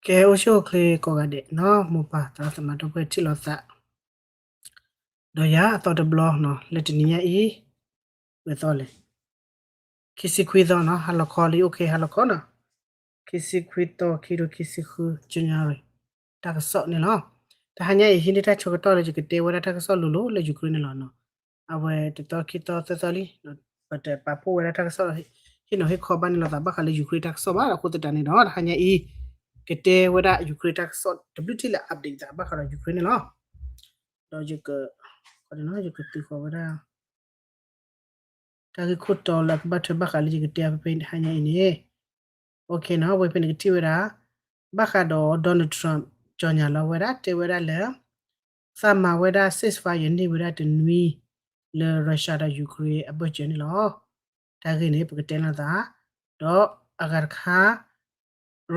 ကဲ အိၣ်ဆူၣ်အိၣ်ချ့ကိးဂၤဒဲးနီၤ, မိၢ်ပၢ်သရၣ်သမါဒီပုၢ်ဝဲၢ်ထံၣ်လိာ်သး ဒီးယၤအသီတဘျီနီၤ, လၢတနံၤညါအံၤ ဝဲသီလဲၣ်, ခံဆံခွံသီနီၤ, ဟါလီၤခီလံ, အိၣ်ခ့ ဟါလီၤခီနီၤ, ခံဆံခွံသီ ခံကထိခံဆံဃု January တၢ်ကစီၣ်န့ၣ်လီၤ. တဟါညါအံၤ ဟံးန့ၢ်တၢ်ဆၢကတီၢ်လၢ ယကတဲဝဲဒၣ်တၢ်ကစီၣ်လိၤလိၤလၢ Ukraine န့ၣ်လီၤနီၤ. အဝဲတသီခံသီသၢသီလံ ပတပာ်ဖှိၣ်ဝဲဒၣ်တၢ်ကစီၣ် ဟ့ၣ်နီၤဟ့ၣ်ခီဘၣ်န့ၣ်လိာ်သးဘၣ်ဃးလၢ Ukraine တၢ်ကစီၣ်ဘၣ်. အဃိသတးန့ၣ်ဒီး တဟါညါအံၤ ကတဲဝဲဒၣ် Ukraine တၢ်ကစီၣ်တဘျုးထံၣ်လၢ update သးဘၣ်ဃးဒီး Ukraine န့ၣ်လီၤ. ဒီးယက ယကသုးဃီၤဝဲဒၣ် တၢ်ဂ့ၢ်ခိၣ်တီလၢအကဘၣ်ထွဲဘၣ်ဃးလၢယကတဲအဖဲဖဲတဟါညါအံၤန့ၣ် OK နီၤ, ဝဲဖဲန့ၣ်ကထံၣ်ဝဲဒၣ် ဘၣ်ဃးဒီး Donald Trump ကၠီၣ်ညါလီၤဝဲဒၣ် တဲဝဲဒၣ်လၢ သးမၤဝဲဒၣ် ceasefire န့ၢ်ဝဲဒၣ်တနွံ လၢ Russia ဒီး Ukraine အဘၢၣ်စၢၤန့ၣ်လီၤ. တၢ်ဂ့ၢ်န့ၣ် ပကတဲလိာ်သး ဒီးအဂၤတခါ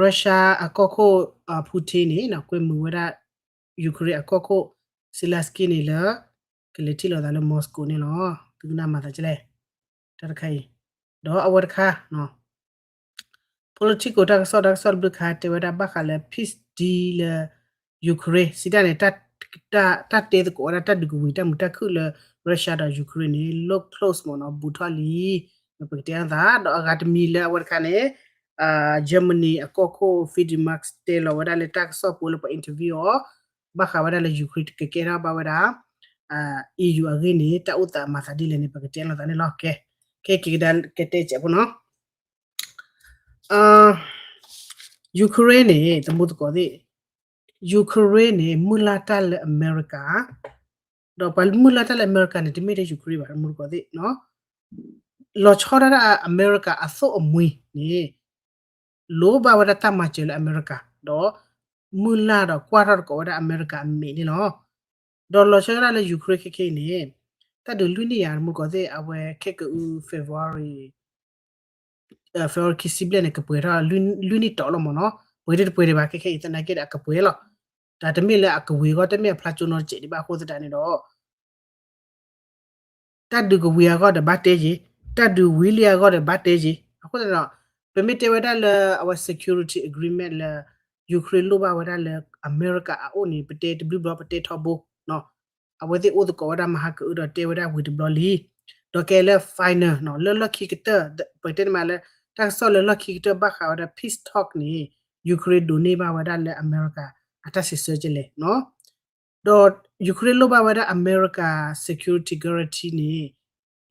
Russia အကီၢ်ခိၣ် Putin န့ၣ် ကွဲမုာ်ဝဲဒၣ် Ukraine အကီၢ်ခိၣ် Zelensky န့ၣ်လၢ ကလဲၤထံၣ်လိာ်သးလၢ Moscow န့ၣ်လီၤ. သုကနၣ်မၤသးဒ်လဲၣ် တၢ်တခါအံၤ, ဒီးအဝဲတခါ Politico တၢ်ကစီၣ် တၢ်ကစီၣ်တဘျုးခါ တဲဝဲဒၣ်ဘၣ်ဃးလၢ peace deal လၢ Ukraine စံးတၢ်န့ၣ် တၢ်တဲသကိးဝဲဒၣ်တၢ်ဒုးကဝံၤတၢ်မုာ်တၢ်ခုၣ်လၢ Russia ဒီး Ukraine န့ၣ် လီ close မ့ၢ်နီၤ ဘူးထီၣ်လံ ပကတဲလိာ်သး ဒီးအဂၤတမံၤလၢအဝဲတခါန့ၣ် Germany အကီၢ်ခိၣ် Friedrich Merz တဲလီၤဝဲဒၣ်လၢတၢ်ကစီၣ်ပူၤလၢပှၤ interview အီၤ ဘၣ်ဃးဝဲဒၣ်လၢ Ukraine ကကဲထီၣ်ဘၣ်ဝဲဒၣ် EU အဂ့ၢ်န့ၣ် တၢ်အိၣ်သးမၤသးဒ်လဲၣ်န့ၣ် ပကတဲလိာ်သးန့ၣ်လီၤ. ကဲ ခဲက့ၤကဒါကတဲစဲးဖိနီၤ Ukraine န့ၣ် တမူသကိးသ့ၣ် Ukraine န့ၣ် မုၢ်လၢ်တၢ်လၢအမဲရကၤ ဒီးပှၤမုၢ်လၢ်တၢ်လၢအမဲရကၤန့ၣ် တမ့ၢ်ထဲ Ukraine ဘၣ် တမူသကိးသ့ၣ် လီၤဆီဒၣ်တၢ်အမဲရကၤအသိၣ်အမှံၤန့ၣ် လိၣ်ဘၣ်ဝဲဒၣ်တၢ်မၤစၢၤလၢအမဲရကၤ ဒီး မုၢ်လၢ်ဒီးကွၢ်ထီၣ်သကိးဝဲဒၣ်အမဲရကၤအမဲာ်န့ၣ်လီၤ. ဒီးလီၤဆီဒၣ်လၢ Ukraine ခဲခဲအံၤန့ၣ် တၢ်ဒုးလွံၢ်နံၣ်ယၤ တမူသကိးသ့ၣ် အဝဲခဲကအု February February ခံဆံဘျဲၣ်န့ၣ် ကပှဲၤထီၣ်လွံၢ်နံၣ်တီၤလီၤမ့ၢ်နီၤ, ပှဲၤဒ်တပှဲၤဒံးဘၣ် ခဲခဲအံၤသနာ်က့ဒီး အကပှဲၤလီၤ. တၢ်တမ့ၢ်လၢအကဝံၤအဂီၢ် တမ့ၢ်အဖျါကၠိနီတစဲးဒံးဘၣ် အဃိသတးန့ၣ်ဒီး တၢ်ဒုးကဝံၤအဂီၢ်ဒီးဘၣ်တဲယ့ၤ, တၢ်ဒုးဝံၤလံအဂီၢ်ဒီးဘၣ်တဲယ့ၤ, အဃိသတးဒီး ပမ့ၢ်တဲဝဲဒၣ်လၢအဝဲ security agreement လၢ Ukraine လိၣ်ဘၣ်ဝဲဒၣ်လၢအမဲရကၤအအိၣ်န့ၣ် ပတဲတဘျုးဘျီ ပတဲထီဘိ အဝဲသ့ၣ်အိၣ်သကိးဝဲဒၣ်မဟါကအုဒီးတဲဝဲဒၣ်ဝံၤတဘျီလံ. ဒီးကဲလၢ final နီၤ လၢလီၢ်ခံကတၢၢ် ပတဲန့ၣ်မးလၢ တၢ်ကစီၣ်လၢလီၢ်ခံကတၢၢ်ဘၣ်ဃးဝဲဒၣ် peace talk န့ၣ် Ukraine ဒိးန့ၢ်ဘၣ်ဝဲဒၣ်လၢအမဲရကၤ အတၢ်စံးဆၢကလဲၣ်နီၤ. ဒီး Ukraine လိၣ်ဘၣ်ဝဲဒၣ်အမဲရကၤ security guarantee န့ၣ်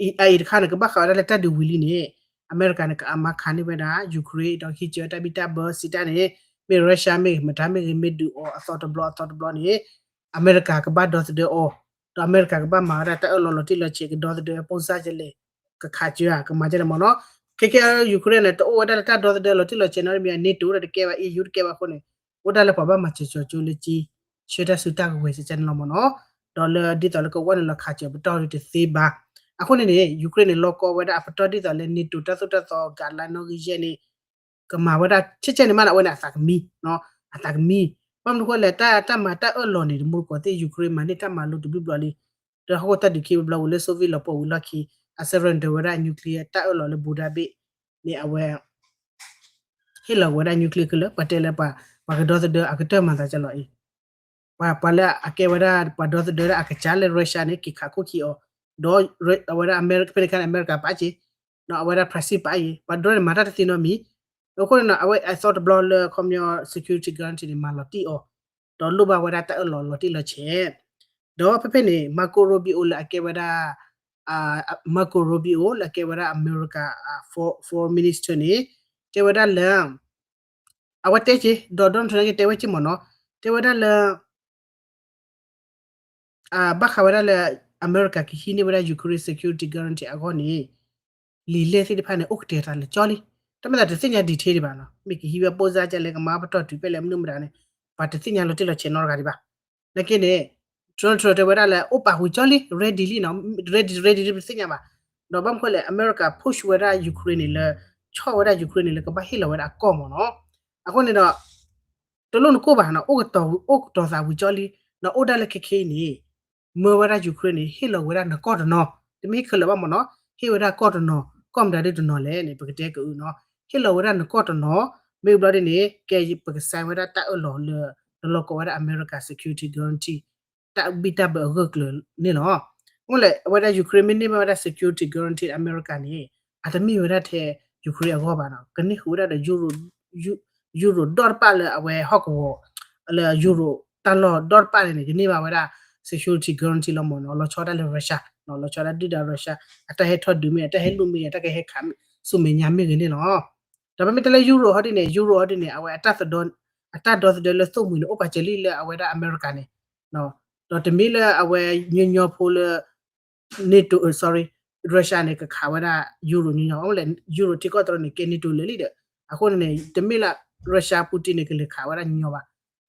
အအံၤတခါန့ၣ် ကဘၣ်ဃးဝဲဒၣ်လၢတၢ်ဒုးဝံၤလံန့ၣ် အမဲရကၤန့ၣ် ကအမါခးန့ၢ်ဝဲဒၣ် Ukraine ဒီးဟံးစၢၤတၢ်ဘံၣ်တၢ်ဘၢစံးတၢ်န့ၣ် မ့ၢ် Russia မ့ၢ်ဂ့ၤ မတၤမ့ၢ်ဂ့ၤ မ့ၢ်ဒုးအီၤအသီတဘျီအသီတဘျီန့ၣ် အမဲရကၤကဘၣ်ဒီသဒၢအီၤ, ဒီးအမဲရကၤကဘၣ်မၤဝဲဒၣ်တၢ်အၢၣ်လီၤလီၤတံၢ်လီၤဆဲး ကဒီသဒၢ ပိၢ်စၢ်ကလဲၣ် ကခးစၢၤဧါ ကမၤကလဲၣ်မ့ၢ်နီၤ. ခဲကဲ Ukraine န့ၣ် တအိၣ်ဝဲဒၣ်လၢတၢ်ဒီသဒၢလီၤတံၢ်လီၤဆဲးနီတမံၤ NATO ဒီးတကဲဘၣ် EU တကဲဘၣ်အဃိန့ၣ် အိၣ်ဒၣ်လၢပှၤဘၣ်မၤစၢၤကၠီၤကၠိလၢကၠံ ဆှၢတၢ်စုတၢ်ကဝဲၤစ့ၢ်ကီးန့ၣ်လီၤမ့ၢ်နီၤ. ဒီးလၢဒ်သိးလၢကဝီၤန့ၣ်လီၤခးစၢၤပတီၢ်ဒ်တသ့ဘၣ်. အဃိန့ၣ်န့ၣ် Ukraine န့ၣ် လီၤကီဝဲဒၣ်အပတီၢ်ဒ်သိးလၢ NATO တၢ်သိၣ်တၢ်သီ guideline နီၣ်ဂံၢ်ယဲၢ်န့ၣ် ကမၤဝဲဒၣ် ဆဲးဆဲးန့ၣ်မးန့ၣ် အဝဲန့ၣ် အသးကမံ အသးကမံ. ဘၣ်မနုၤဃိလဲၣ် တၢ်တၢ်မၤတၢ်အၢၣ်လီၤန့ၣ် တမူသကိးသ့ၣ် Ukraine မၤန့ၢ်တၢ်မၤလိတဘျုးဘျီလံ. ဒီးဟီၣ်ခိၣ်တၢ်ဒုးခံဘျီဝံၤလၢ Soviet လီၤပှီၢ်ဝံၤလီၢ်ခံ အ surrender ဝဲဒၣ် nuclear တၢ်အၢၣ်လီၤလၢဘူးဒၣ်ဘ့ၣ်န့ၣ် အဝဲ ဟ့ၣ်လီၤဝဲဒၣ် nuclear ခဲလၢာ် ပှၤတဲလၢပှၤ ပှၤကဒီသဒၢအကတၢၢ်မၤသးကလီၤအံၤ ပှၤ ပှၤလၢအကဲဝဲဒၣ် ပှၤဒီသဒၢဒၣ်အကစၢ်လၢ Russia န့ၣ် က့ၤခးခိၣ်ခံအီၤ, ဒီးအဝဲဒၣ် America ဖဲန့ၣ်ခါန့ၣ် America ပာ်က့ၤ, ဒီးအဝဲဒၣ် Brazil ပာ်အံၤ ပှၤဒီန့ၣ် မၤတၢ်တသ့နီတမံၤ, အဃိန့ၣ်နီၤ အဝဲအသီတဘျီလၢ ခီပညီ security guarantee န့ၣ် မၤလီၤတံၢ်အီၤ, ဒီးလိၣ်ဘၣ်ဝဲဒၣ်တၢ်အၢၣ်လီၤလီၤတံၢ်လီၤဆဲး, ဒီးဖဲဖဲန့ၣ် Marco Rubio လၢအကဲဝဲဒၣ် Marco Rubio လၢအကဲဝဲဒၣ် America foreign minister န့ၣ် တဲဝဲဒၣ်လၢ အဝဲတဲက့ၤ ဒီး Donald Trump န့ၣ်က့ၤတဲဝဲက့ၤမ့ၢ်နီၤ, တဲဝဲဒၣ်လၢ ဘၣ်ဃးဝဲဒၣ်လၢ အမဲရကၤကဟံးန့ၢ်ဝဲဒၣ် Ukraine security guarantee အဂီၢ်န့ၣ် လံာ်လဲၢ်သ့ၣ်တဖၣ်န့ၣ် အိၣ်ကတဲာ်အသးလၢာ်ကၠီလံ, တမ့ၢ်သးတသ့ၣ်ညါ detail ဒံးဘၣ်နီၤ, မ့ၢ်ကဟံးဝဲပိၢ်စၢ်ကလဲၣ် ကမၤပတီၢ်တုၤဖဲလဲၣ် မနုၤမတၤန့ၣ် ပှၤတသ့ၣ်ညါလီၤတံၢ်လီၤဆဲးနီတဂၤဒံးဘၣ်. နာ်က့န့ၣ် Donald Trump တဲဝဲဒၣ်လၢ အိၣ်ပာ်ဝံၤကၠီလံ ready လံနီၤ, ready ready တသ့ၣ်ညါဘၣ်. ဒီးဘၣ်မနုၤဃိလဲၣ် အမဲရကၤ push ဝဲဒၣ် Ukraine န့ၣ်လၢ ဆီၣ်ဝဲဒၣ် Ukraine န့ၣ်လၢကဘၣ်ဟ့ၣ်လီၤဝဲဒၣ်အကီၢ်မ့ၢ်နီၤ, အဃိန့ၣ်ဒီး တလိၣ်နကိၢ်ဘၣ်နီၤ, အိၣ်ကတီၤ အိၣ်ကတီၤသးဝံၤကၠီလံ, ဒီးအိၣ်ဒၣ်လၢခဲခဲအံၤန့ၣ် မၢဝဲဒၣ် Ukraine န့ၣ် ဟ့ၣ်လီၤဝဲဒၣ်နကီၢ်တနီၤ, တမ့ၢ်ဟ့ၣ်ခဲလၢာ်ဘၣ်မ့ၢ်နီၤ, ဟ့ၣ်ဝဲဒၣ်ကီၢ်တနီၤ, ကီၢ်မတၤဒ်တနီၤလဲၣ်န့ၣ် ပကတဲကအုနီၤ, ဟ့ၣ်လီၤဝဲဒၣ်နကီၢ်တနီၤ, မ့ၢ်ဘျီဒ်န့ၣ် ကဲပက sign ဝဲဒၣ်တၢ်အၢၣ်လီၤလၢ တလီၤကီဝဲဒၣ် America security guarantee တၢ်ဘံၣ်တၢ်ဘၢအဂၢၢ်ကျၢၤန့ၣ်လီၤ. အဃိလဲၣ် အဝဲဒၣ် Ukraine မ့ၢ်န့ၢ်ဘၣ်ဝဲဒၣ် security guarantee America န့ၣ် အတမ့ၢ်ဝဲဒၣ်ထဲ Ukraine အဂီၢ်ဘၣ်နီၤ ကန့ၢ်ဃုာ်ဝဲဒၣ်ဒီး Euro ဒီတပၣ်လၢအဝဲဟီၣ်ကဝီၤ လၢ Euro တၢ်လီၢ်ဒီတပၣ်န့ၣ်န့ၣ် ကန့ၢ်ဘၣ်ဝဲဒၣ် security guarantee လီၤမ့ၢ်နီၤ လီၤဆီဒၣ်တၢ်လၢ Russia နီၤ လီၤဆီဒၣ်တၢ်ဒုၣ်ဒါ Russia အတၢ်ဟဲထီၣ်ဒုးမ့ၢ် အတၢ်ဟဲလူၤမ့ၢ် အတၢ်ကဟဲခးဆူမဲာ်ညါမ့ၢ်ဂ့ၤန့ၣ်လီၤ. ဒီးပမ့ၢ်တဲလၢ Euro ဟီဒ်န့ၣ် Euro ဟီဒ်န့ၣ် အဝဲအတၢ်သဒီ အတၢ်ဒီသဒၢလၢသိၣ်မှံၤန့ၣ် အိၣ်ပာ်စၢၤလံလၢအဝဲဒၣ် America န့ၣ် ဒီးတမ့ၢ်လၢအဝဲညီညီဖိလၢ NATO, sorry, Russia န့ၣ် ကခးဝဲဒၣ် Euro ညီညီ အိၣ်လဲၣ် Euro ထံကီၢ်တရၢန့ၣ် ကဲ NATO လၢာ်လံဒီး အဃိန့ၣ်န့ၣ် တမ့ၢ်လၢ Russia Putin န့ၣ် ကလဲၤခးဝဲဒၣ်ညီညီဘၣ်.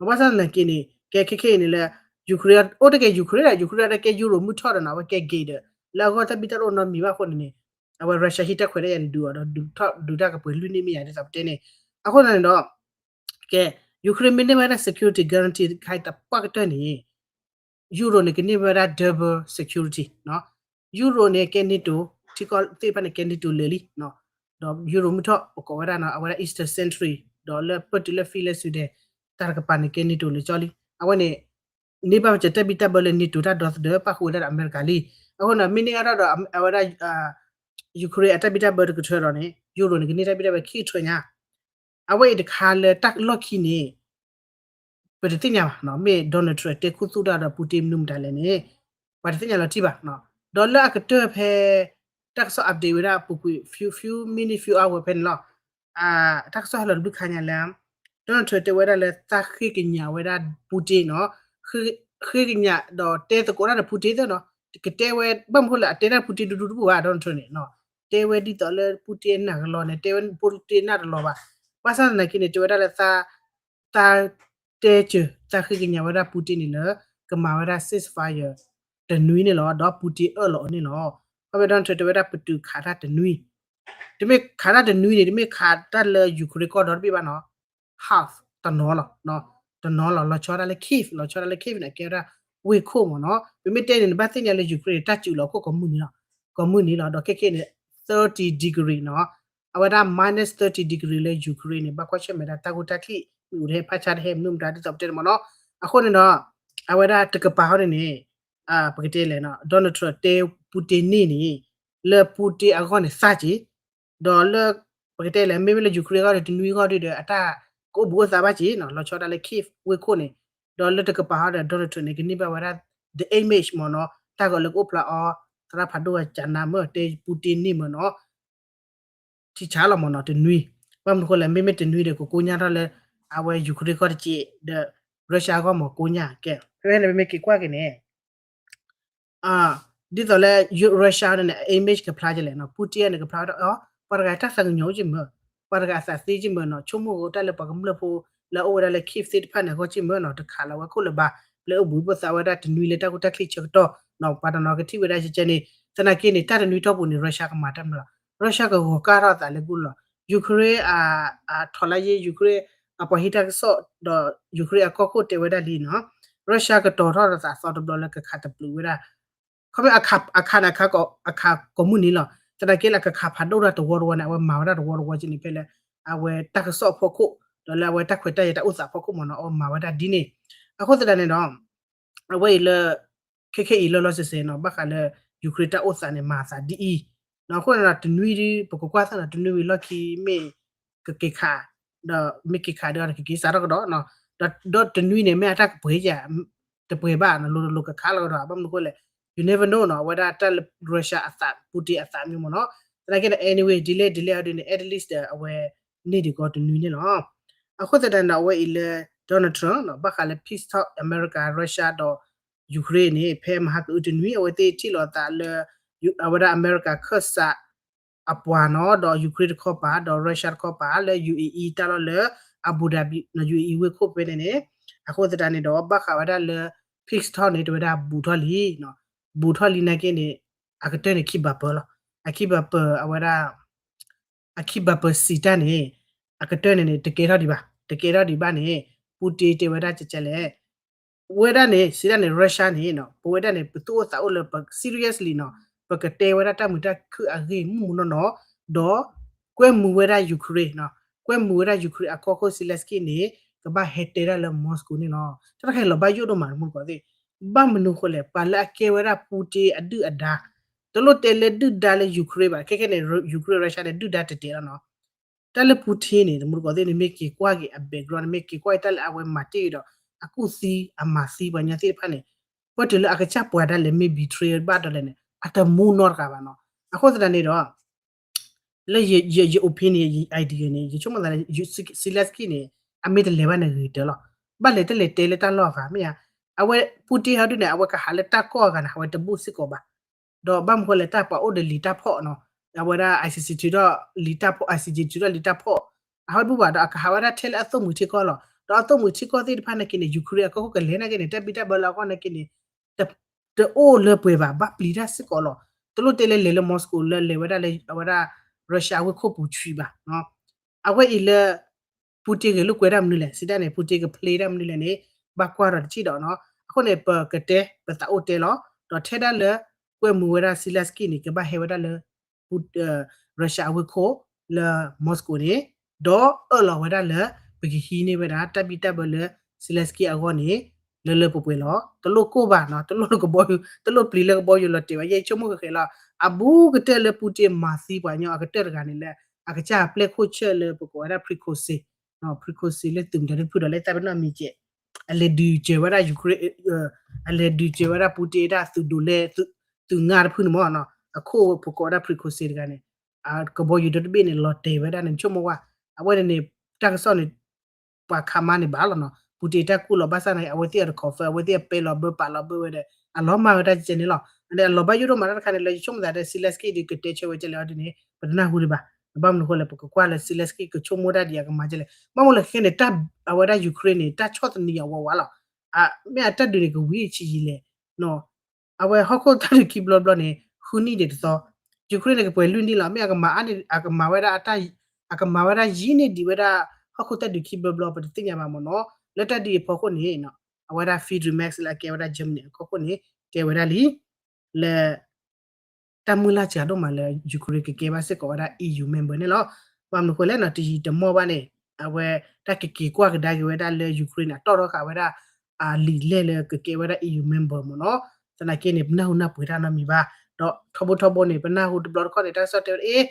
ဘၣ်ဆၣ်သနာ်က့န့ၣ် ကဲခဲခဲအံၤန့ၣ်လၢ Ukraine အိၣ်တက့ၢ် Ukraine ဒီး Ukraine ဒီးကဲ Euro မုၢ်ထီၣ်ဒီးနီၤ အဝဲကဲ gay ဒီး လၢအဂီၢ်တၢ်ဘံၣ်တၢ်ဘၢအိၣ်နီတမံၤဘၣ်အဃိန့ၣ်န့ၣ် အဝဲ Russia ဟံးတၢ်ခွဲးတၢ်ယာ်န့ၣ်ဒုးအီၤဒီး ဒုးထီၣ်ဒုးတၢ်ကပှဲၤလွံၢ်နံၣ်မ့ၢ်ယၤဒ်သိးပတဲန့ၣ် အဃိန့ၣ်န့ၣ်ဒီး ကဲ Ukraine မ့ၢ်န့ၢ်ဝဲဒၣ် security guarantee တခါအံၤတပှၢ်ကတၢၢ်န့ၣ် Euro န့ၣ် ကန့ၢ်ဝဲဒၣ် double security နီၤ Euro န့ၣ် ကဲ NATO ထံကီၢ်သ့ၣ်တဖၣ်န့ၣ် ကဲ NATO လၢာ်လံ ဒီး Euro မုၢ်ထီၣ် ပကိးဝဲဒၣ်နီၤ အဝဲဒၣ် Eastern Sentry ဒီးလၢပၢၢ်တုၤလၢ Finland Sweden တၢ်တကပၤန့ၣ် ကဲ NATO လၢာ်ကၠီလံ အဝဲန့ၣ် န့ၢ်ဘၣ်ပစၢၤတၢ်ဘံၣ်တၢ်ဘၢလၢ NATO တၢ်ဒီသဒၢပၣ်ဃုာ်ဝဲဒၣ်ဒီး အမဲရကၤလံ. အဃိန့ၣ် မ့ၢ်န့ၢ်အါထီၣ်ဒီး အဝဲဒၣ် Ukraine အတၢ်ဘံၣ်တၢ်ဘၢတကထၢဒီးန့ၣ် Euro န့ၣ် ကန့ၢ်တၢ်ဘံၣ်တၢ်ဘၢခံကထၢညါ အဝဲအံၤတခါလၢတၢ်လီၢ်ခံန့ၣ် ပတသ့ၣ်ညါဘၣ် မ့ၢ် Donald Trump တဲခူသူၣ်တၢ်ဒီး Putin မနုၤမတၤလဲၣ်န့ၣ် ပှၤတသ့ၣ်ညါလီၤတံၢ်ဘၣ်. ဒီးလၢအကတၢၢ်ဖဲ တၢ်ကစီၣ် update ဝဲဒၣ်ပူၤကွံာ် few few minute few hour ဖဲန့ၣ်လီၤ. တၢ်ကစီၣ်ဟဲလီၤတဘျုးခါညါလၢ Donald Trump တဲဝဲဒၣ်လၢသးဃ့ကညးဝဲဒၣ် Putin နီၤ ဃ့ကညးဒီးတဲသကိးတၢ်ဒီး Putin သ့နီၤ ကတဲဝဲ ဘၣ်မနုၤဃိလၢအတဲတၢ် Putin ဒူဒူတဘူၣ်ဘၣ် Donald Trump န့ၣ် တဲဝဲဒ်သိးလၢ Putin နၢ်ကလီန့ၣ် တဲဝဲ Putin နၢ်တလီၤဘၣ်. ဘၣ်ဆၣ်သနာ်က့န့ၣ် တဲဝဲဒၣ်လၢ သးတဲစၢၤ သးဃ့ကညးဝဲဒၣ် Putin န့ၣ်လၢ ကမၤဝဲဒၣ် ceasefire တနွံန့ၣ်လီၤ. ဒီး Putin အၢၣ်လီၤအီၤန့ၣ်လီၤ. ခီဖျိ Donald Trump တဲဝဲဒၣ် ပတုာ်ခးတၢ်တနွံ တမ့ၢ်ခးတၢ်တနွံန့ၣ် တမ့ၢ်ခးတၢ်လၢ Ukraine ကီၢ်ဒီတဘ့ၣ်ဘၣ်နီၤ half တနီၤလီၤ တနီၤလီၤ လီၤဆီဒၣ်လၢ Kyiv လီၤဆီဒၣ်လၢ Kyiv န့ၣ် ကဲဝဲဒၣ် ဝ့ၢ်ခိၣ်မ့ၢ်နီၤ ပမ့ၢ်တဲန့ၣ် နဘၣ်သ့ၣ်ညါလၢ Ukraine န့ၣ် တၢ်စူးလီၤခိၣ်ကိးမုၢ်နံၤလီၤ ကိးမုၢ်နံၤလီၤ ဒီးခဲခဲန့ၣ် thirty degree နီၤ အဝဲဒၣ် minus thirty degree လၢ Ukraine န့ၣ် ဘၣ်ကွၢ်ဆၢၣ်မဲာ်ဒၣ်တၢ်ဂိၢ်တၢ်ကျံး မ့ၣ်အူတဟဲ ဖးဆါတဟဲ မနုၤမတၤဒ်သိးပတဲန့ၣ်မ့ၢ်နီၤ အဃိန့ၣ်ဒီး အဝဲဒၣ်တကပၤဟီန့ၣ်န့ၣ် ပကတဲလဲၣ်နီၤ Donald Trump တဲ Putin န့ၣ်န့ၣ် လၢ Putin အဂီၢ်န့ၣ်သၣ်က့ၤ ဒီးလၢ ပကတဲလဲၣ် မ့မ့ၢ်လၢ Ukraine အဂီၢ်န့ၣ် တနွံဂီၢ်ဒုဒီး အတၢ်ကအိၣ်ဘူးအိၣ်သးဘၣ်က့ၤနီၤ လီၤဆီဒၣ်လၢ Kyiv ဝ့ၢ်ခိၣ်န့ၣ် ဒီးလၢတကပၤဟီဒီး Donald Trump န့ၣ် ကန့ၢ်ဘၣ်ဝဲဒၣ် the image မ့ၢ်နီၤ တၢ်ဂီၤလၢကအိၣ်ဖျါအီၤ သရၣ်ဖးဒိၣ်ဝဲကနါမ့ၢ် တဲ Putin န့ၣ်မ့ၢ်နီၤ ထံဆါလီၤမ့ၢ်နီၤ တနွံ ဘၣ်မနုၤဃိလဲၣ် မ့မ့ၢ်တနွံဒီး ကကိညၢ်ထီၣ်လၢ အဝဲ Ukraine ဂီၢ်တက့ၢ် ဒီး Russia ဂီၢ်မ့ၢ်ကိညၢ်ကဲ ဖဲန့ၣ် ပမ့ၢ်က့ၤကွၢ်က့ၤန့ၣ် ဒ်သိးလၢ Russia န့ၣ်န့ၣ် image ကဖျါကလဲၣ်နီၤ Putin န့ၣ် ကဖျါဝဲဒၣ်အီၤ ပှၤတဂၤတၢ်သးကညီၤအိၣ်က့မ့ၢ် ပှၤတဂၤအသးသ့က့မ့ၢ်နီၤ ဆိကမိၣ်က့ၤတၢ်လၢပှၤကမျၢၢ်ဖိ လၢအအိၣ်ဝဲဒၣ်လၢ Kyiv သ့ၣ်တဖၣ်န့ၣ် အဂီၢ်က့မ့ၢ်နီၤ တခးလီၤဝဲခိၣ်လၢၤဘၣ် လၢအဘူးဘၣ်သးဝဲဒၣ်တနွံလၢတၢ်ဂိၢ်တၢ်ကျံးဆၢကတီၢ်နီၤ ပှၤတနီၤကထံၣ်ဝဲဒၣ်ကဲကဲန့ၣ် သနာ်က့န့ၣ် တၢ်တနွံတီၢ်ပူၤန့ၣ် Russia ကမၤတၢ်မနုၤလီၤ Russia ကဂီၤကၢ်ထီၣ်အသးလၢကအိၣ်လီၤ Ukraine အထီၣ်လၢယဲ Ukraine အပှၤဟံးတၢ်ကစီၣ်ဒီး Ukraine အကီၢ်ခိၣ်တဲဝဲဒၣ်လံနီၤ Russia ကတီၤထီၣ်အသးသီတဘျီလၢကခးတပျုာ်ဝဲဒၣ် ခီဖျိအခးန့ၣ် အခးကိးမုၢ်နံၤလီၤ သနာ်က့လၢကခးဖးဒိၣ်တၢ်တဝီတဝီန့ၣ် အဝဲမၤဝဲဒၣ်တဝီတဝီက့န့ၣ် ဖဲလၢ အဝဲတၢ်ကစီၣ်အဖီခိၣ် ဒီးလၢအဝဲတၢ်ခွဲးတၢ်ယာ်တၢ်အိၣ်သးဖီခိၣ်မ့ၢ်နီၤ အဝဲမၤဝဲဒၣ်ဒ်န့ၣ် အဃိသတးန့ၣ်ဒီး အဝဲအံၤလၢ ခဲခဲအံၤလီၤလီၤဆဲးဆဲးနီၤ ဘၣ်ဃးလၢ Ukraine တၢ်အိၣ်သးန့ၣ် မၤအသးဒ်အံၤ အဃိန့ၣ်ဒီး တနွံဒ် ပကကွၢ်သ့ၣ်နီၤ တနွံဝံၤလီၢ်ခံမ့ၢ် ကက့ၤခး ဒီးမ့ၢ်က့ၤခးဒီး ကက့ၤစးထီၣ်ကဒီး ဒီးတနွံန့ၣ် မ့ၢ်အတၢ်ကပှဲၤယၤ တပှဲၤဘၣ်နီၤ လိၤတလိၤကခးလီၤကဒီး ဘၣ်မနုၤဃိလဲၣ် you never know နီၤ အဝဲဒၣ်တၢ်လၢ Russia အသး Putin အသးမံၤမ့ၢ်နီၤ သနာ်က့ဒီး anyway delay delay အီၤဒ်န့ၣ် at least ဒီးအဝဲန့ၢ်ဒံးကီးတနွံန့ၣ်လီၤ အဃိသတးန့ၣ်ဒီး အဝဲအံၤလၢ Donald Trump နီၤ ဘၣ်ဃးလၢ peace talk America Russia ဒီး Ukraine န့ၣ် ဖဲမဟါကအုတနွံ အဝဲသ့ၣ်ထံၣ်လိာ်သးလၢ အဝဲဒၣ် America ခၢၣ်စး အပှၤနီၤ ဒီး Ukraine တခီပၤ ဒီး Russia တခီပၤ လၢ UAE တၢ်လီၢ်လၢ Abu Dhabi နီၤ UAE ဝ့ၢ်ခိၣ်ဖဲန့ၣ်န့ၣ် အဃိသတးန့ၣ်ဒီး ဘၣ်ဃးဝဲဒၣ်လၢ peace talk န့ၣ် တဲဝဲဒၣ်ဘူးထီၣ်လံ ဘူးထီၣ်လံနာ်က့န့ၣ် အကတၢၢ်န့ၣ် ခံဘးပၢၢ်လီၤ အခံဘးပၢၢ်အဝဲဒၣ် အခံဘးပၢၢ်စံးတၢ်န့ၣ် အကတၢၢ်န့ၣ်န့ၣ် တကဲထီၣ်ဒံးဘၣ် တကဲထီၣ်ဒံးဘၣ်န့ၣ် Putin တဲဝဲဒၣ်ကဲကဲလဲၣ် ဝဲဒၣ်န့ၣ် စံးတၢ်န့ၣ် Russia န့ၣ် ပဝဲဒၣ်န့ၣ် ပသူၣ်အိၣ်သးအိၣ်လၢပ seriously နီၤ ပကတဲဝဲဒၣ်တၢ်မုာ်တၢ်ခုၣ်အဂ့ၢ်မုၢ်မုၢ်နီၢ်နီၢ် ဒီး ကွဲမုာ်ဝဲဒၣ် Ukraine နီၤ ကွဲမုာ်ဝဲဒၣ် Ukraine အကီၢ်ခိၣ် Zelensky န့ၣ် ကဘၣ်ဟဲတဲဒၣ်လၢ Moscow န့ၣ်လီၤ. တၢ်တခါအံၤလီၤဘၣ်ယိၣ်ဒိၣ်မး တမူတကိးသ့ၣ်, ဘၣ်မနုၤဃိလဲၣ်, ပှၤလၢအကဲဝဲဒၣ် Putin အဒုၣ်အဒါ, တလိၣ်တဲလၢဒုၣ်ဒါလၢ Ukraine ဘၣ်, ခဲခဲန့ၣ် Ukraine Russia န့ၣ် ဒုၣ်ဒါတဲာ်တဲာ်လီၤနီၤ. တၢ်လၢ Putin န့ၣ် တမူတကိးသ့ၣ် နမ့ၢ်က့ၤကွၢ်က့ၤအ background, နမ့ၢ်က့ၤကွၢ်က့ၤတၢ်လၢအဝဲမၤတ့ၢ်ဒီး အကူၣ်သံအမၤသံပှၤညီသ့ၣ်တဖၣ်န့ၣ် ပှဲၤတုၤလၢအကစၢ်ပှၤဒၣ်လဲာ်မ့ၢ် betray ဘၣ်ဒီးလဲၣ်န့ၣ် အတမူနီတဂၤဘၣ်နီၤ. အဃိသတးန့ၣ်ဒီး လၢယ ယ ယ opinion ယ idea န့ၣ် ယဆိကမိၣ်သးလၢ Zelensky န့ၣ် အမ့ၢ်တလဲၤဘၣ်န့ၣ်ဂ့ၤတၢၢ်လီၤ. ဘၣ်လဲၤတလဲၤတဲလၢတၢ်လီၢ်အဂၤမ့ၢ်ဧါ, အဝဲ Putin ဟီဒုန့ၣ် အဝဲကဟးလၢတၢ်ကီၢ်အဂၤန့ၣ် အဝဲတဘူၣ်စ့ၢ်ကီးဘၣ်. ဒီးဘၣ်မနုၤဃိလဲၣ် တၢ်ပှၤအိၣ်ဒီးလံာ်တၢ်ဖီၣ်နီၤ, အဝဲဒၣ် ICC ထုးထီၣ်လံာ်တၢ်ဖီၣ်, ICJ ထုးထီၣ်လံာ်တၢ်ဖီၣ်, အဟီတဘူၣ်ဘၣ်ဒီး အကဟးဝဲဒၣ်ထဲလၢအသိၣ်မှံၤထံကီၢ်လီၤ. ဒီးအသိၣ်မှံၤထံကီၢ်သ့ၣ်တဖၣ်နာ်က့န့ၣ် Ukraine အကီၢ်ခိၣ်ကလဲၤနာ်က့န့ၣ် တၢ်ဘံၣ်တၢ်ဘၢလၢအဂီၢ်နာ်က့န့ၣ် တအိၣ်လၢပှဲၤဘၣ်, ဘၣ်ပျံၤတၢ်စ့ၢ်ကီးလီၤ. တလိၣ်တဲလၢလဲၤလၢ Moscow လၢလဲၤဝဲဒၣ်လၢအဝဲဒၣ် Russia အဝ့ၢ်ခိၣ်ပူၤဆံးဘၣ်. အဝဲအံၤလၢ Putin ဂဲၤလိာ်ကွဲတၢ်မနုၤလဲၣ်, စံးတၢ်န့ၣ် Putin က play တၢ်မနုၤလဲၣ်န့ၣ် ဘၣ်ကွၢ်ဒီးတထံၣ်ဒီးနီၤ. အဃိန့ၣ် ပကတဲ ပသးအိၣ်တဲလီၤ. ဒီးထဲဒၣ်လၢ ကွဲမုာ်ဝဲဒၣ် Zelensky န့ၣ် ကဘၣ်ဟဲဝဲဒၣ်လၢ Russia အဝ့ၢ်ခိၣ်လၢ Moscow န့ၣ်, ဒီးအၢၣ်လီၤဝဲဒၣ်လၢ ပကဟံးန့ၢ်ဝဲဒၣ်တၢ်ဘံၣ်တၢ်ဘၢလၢ Zelensky အဂီၢ်န့ၣ် လၢလၢပှဲၤပှဲၤလီၤ. တလိၣ်ကိၢ်ဘၣ်နီၤ, တလိၣ်ကဘီယူၤ, တလိၣ်ပျံၤလၢကဘီယူၤလီၤတဲာ်ဘၣ်. ယဆိကမိၣ်ဃဲဃဲလီၤ. အဘူးကတၢၢ်လၢ Putin မၤသံပှၤညီအကတၢၢ်တဂၤန့ၣ်လၢ အကစၢ်ပျဲၢ်ခိၣ်ဆၢၣ်လၢပကိးဝဲဒၣ် Prigozhin, Prigozhin လၢသုးမတၤတဖုဒီးလၢသးပ့ၤနီၣ်မံၤကဲး, အလဲၤဒုးစၢၤဝဲဒၣ် Ukraine, အလဲၤဒုးစၢၤဝဲဒၣ် Putin ဒၣ်သုးဒိးလဲ သုးငါတဖုန့ၣ်မ့ၢ်နီၤ, အခိၣ်ဖိကိးဝဲဒၣ် Prigozhin တဂၤန့ၣ် ကဘီယူၤတဘ့ၣ်န့ၣ် လီၤတဲာ်ဝဲဒၣ်န့ၣ် ဆိကမိၣ်ဝဲ, အဝဲန့ၣ်န့ၣ် တၢ်ကစီၣ်န့ၣ် ပှၤခးမါန့ၣ်ဘၣ်လီၤနီၤ, Putin တၢ်ကူၣ်လီၤဘၣ်ဆၣ်န့ၣ် အဝဲသ့ၣ်အတ confirm, အဝဲသ့ၣ်အပဲလီၤဘၢပာ်လီၤဘၢဝဲဒီး အလီၤမၢ်ဝဲတၢ်ကဲန့ၣ်လီၤ. အန့ၣ်အလီၤဘၣ်ယိၣ်ဒိၣ်မးတၢ်တခါန့ၣ် လၢယဆိကမိၣ်သးဒီး Zelensky ဒုးကတဲဆၢဝဲကဲလဲၣ်အီၤဒ်န့ၣ် ပတနၢ်ဟူဒံးဘၣ်. ဘၣ်မနုၤဃိလဲၣ် ပကကွၢ်လၢ Zelensky ကဆိကမိၣ်တၢ်ဒ်အကမၤကဲလဲၣ်. ဘၣ်မနုၤလဲၣ်ခဲန့ၣ် အဝဲဒၣ် Ukraine န့ၣ် တၢ်ဆီၣ်သနံးအီၤဝးဝးလီၤ. မ့ၢ်အတၢ်ဒုးန့ၣ် ကဝံၤဆံးယံာ်လဲၣ် အဝဲဟီၣ်ခိၣ်တၢ်ဒုးခံဘျီဘျီန့ၣ် ဃုနံၣ်ဒံးတသီ, Ukraine န့ၣ် ကပှဲၤလွံၢ်နံၣ်လီၤ. မ့ၢ်အကမၤအါန့ၢ် အကမၤဝဲဒၣ် အကမၤဝဲဒၣ်ယံာ်န့ၢ်ဒံးဝဲဒၣ် ဟီၣ်ခိၣ်တၢ်ဒုးခံဘျီဘျီ ပတသ့ၣ်ညါဘၣ်မ့ၢ်နီၤ. လၢတၢ်ဒုးအဖီခိၣ်န့ၣ် အဝဲဒၣ် Friedrich Merz လၢအကဲဝဲဒၣ် Germany အကီၢ်ခိၣ်န့ၣ် တဲဝဲဒၣ်လံ လၢ တၢ်မုၢ်လၢ်စှၤဒိၣ်မးလၢ Ukraine ကကဲဘၣ်စ့ၢ်ကီးဝဲဒၣ် EU member န့ၣ်လီၤ. ဘၣ်မနုၤဃိလဲၣ်နီၤ တယံာ်တမီၢ်ဘၣ်န့ၣ် အဝဲတၢ်ကက့ၤကွၢ်ကဒါက့ၤဝဲဒၣ်လၢ Ukraine န့ၣ် အတီၣ်ထီၣ်ဃာ်ဝဲဒၣ် အလံာ်လဲၢ်လၢကကဲဝဲဒၣ် EU member မ့ၢ်နီၤ. သနာ်က့န့ၣ် ပနၢ်ဟူနၢ်ပှဲၤတၢ်နီတမံၤဘၣ်. ဒီးထီဘိထီဘိန့ၣ် ပနၢ်ဟူတဘျီတခီၣ်န့ၣ် တၢ်ကစီၣ်တဲဝဲဒၣ်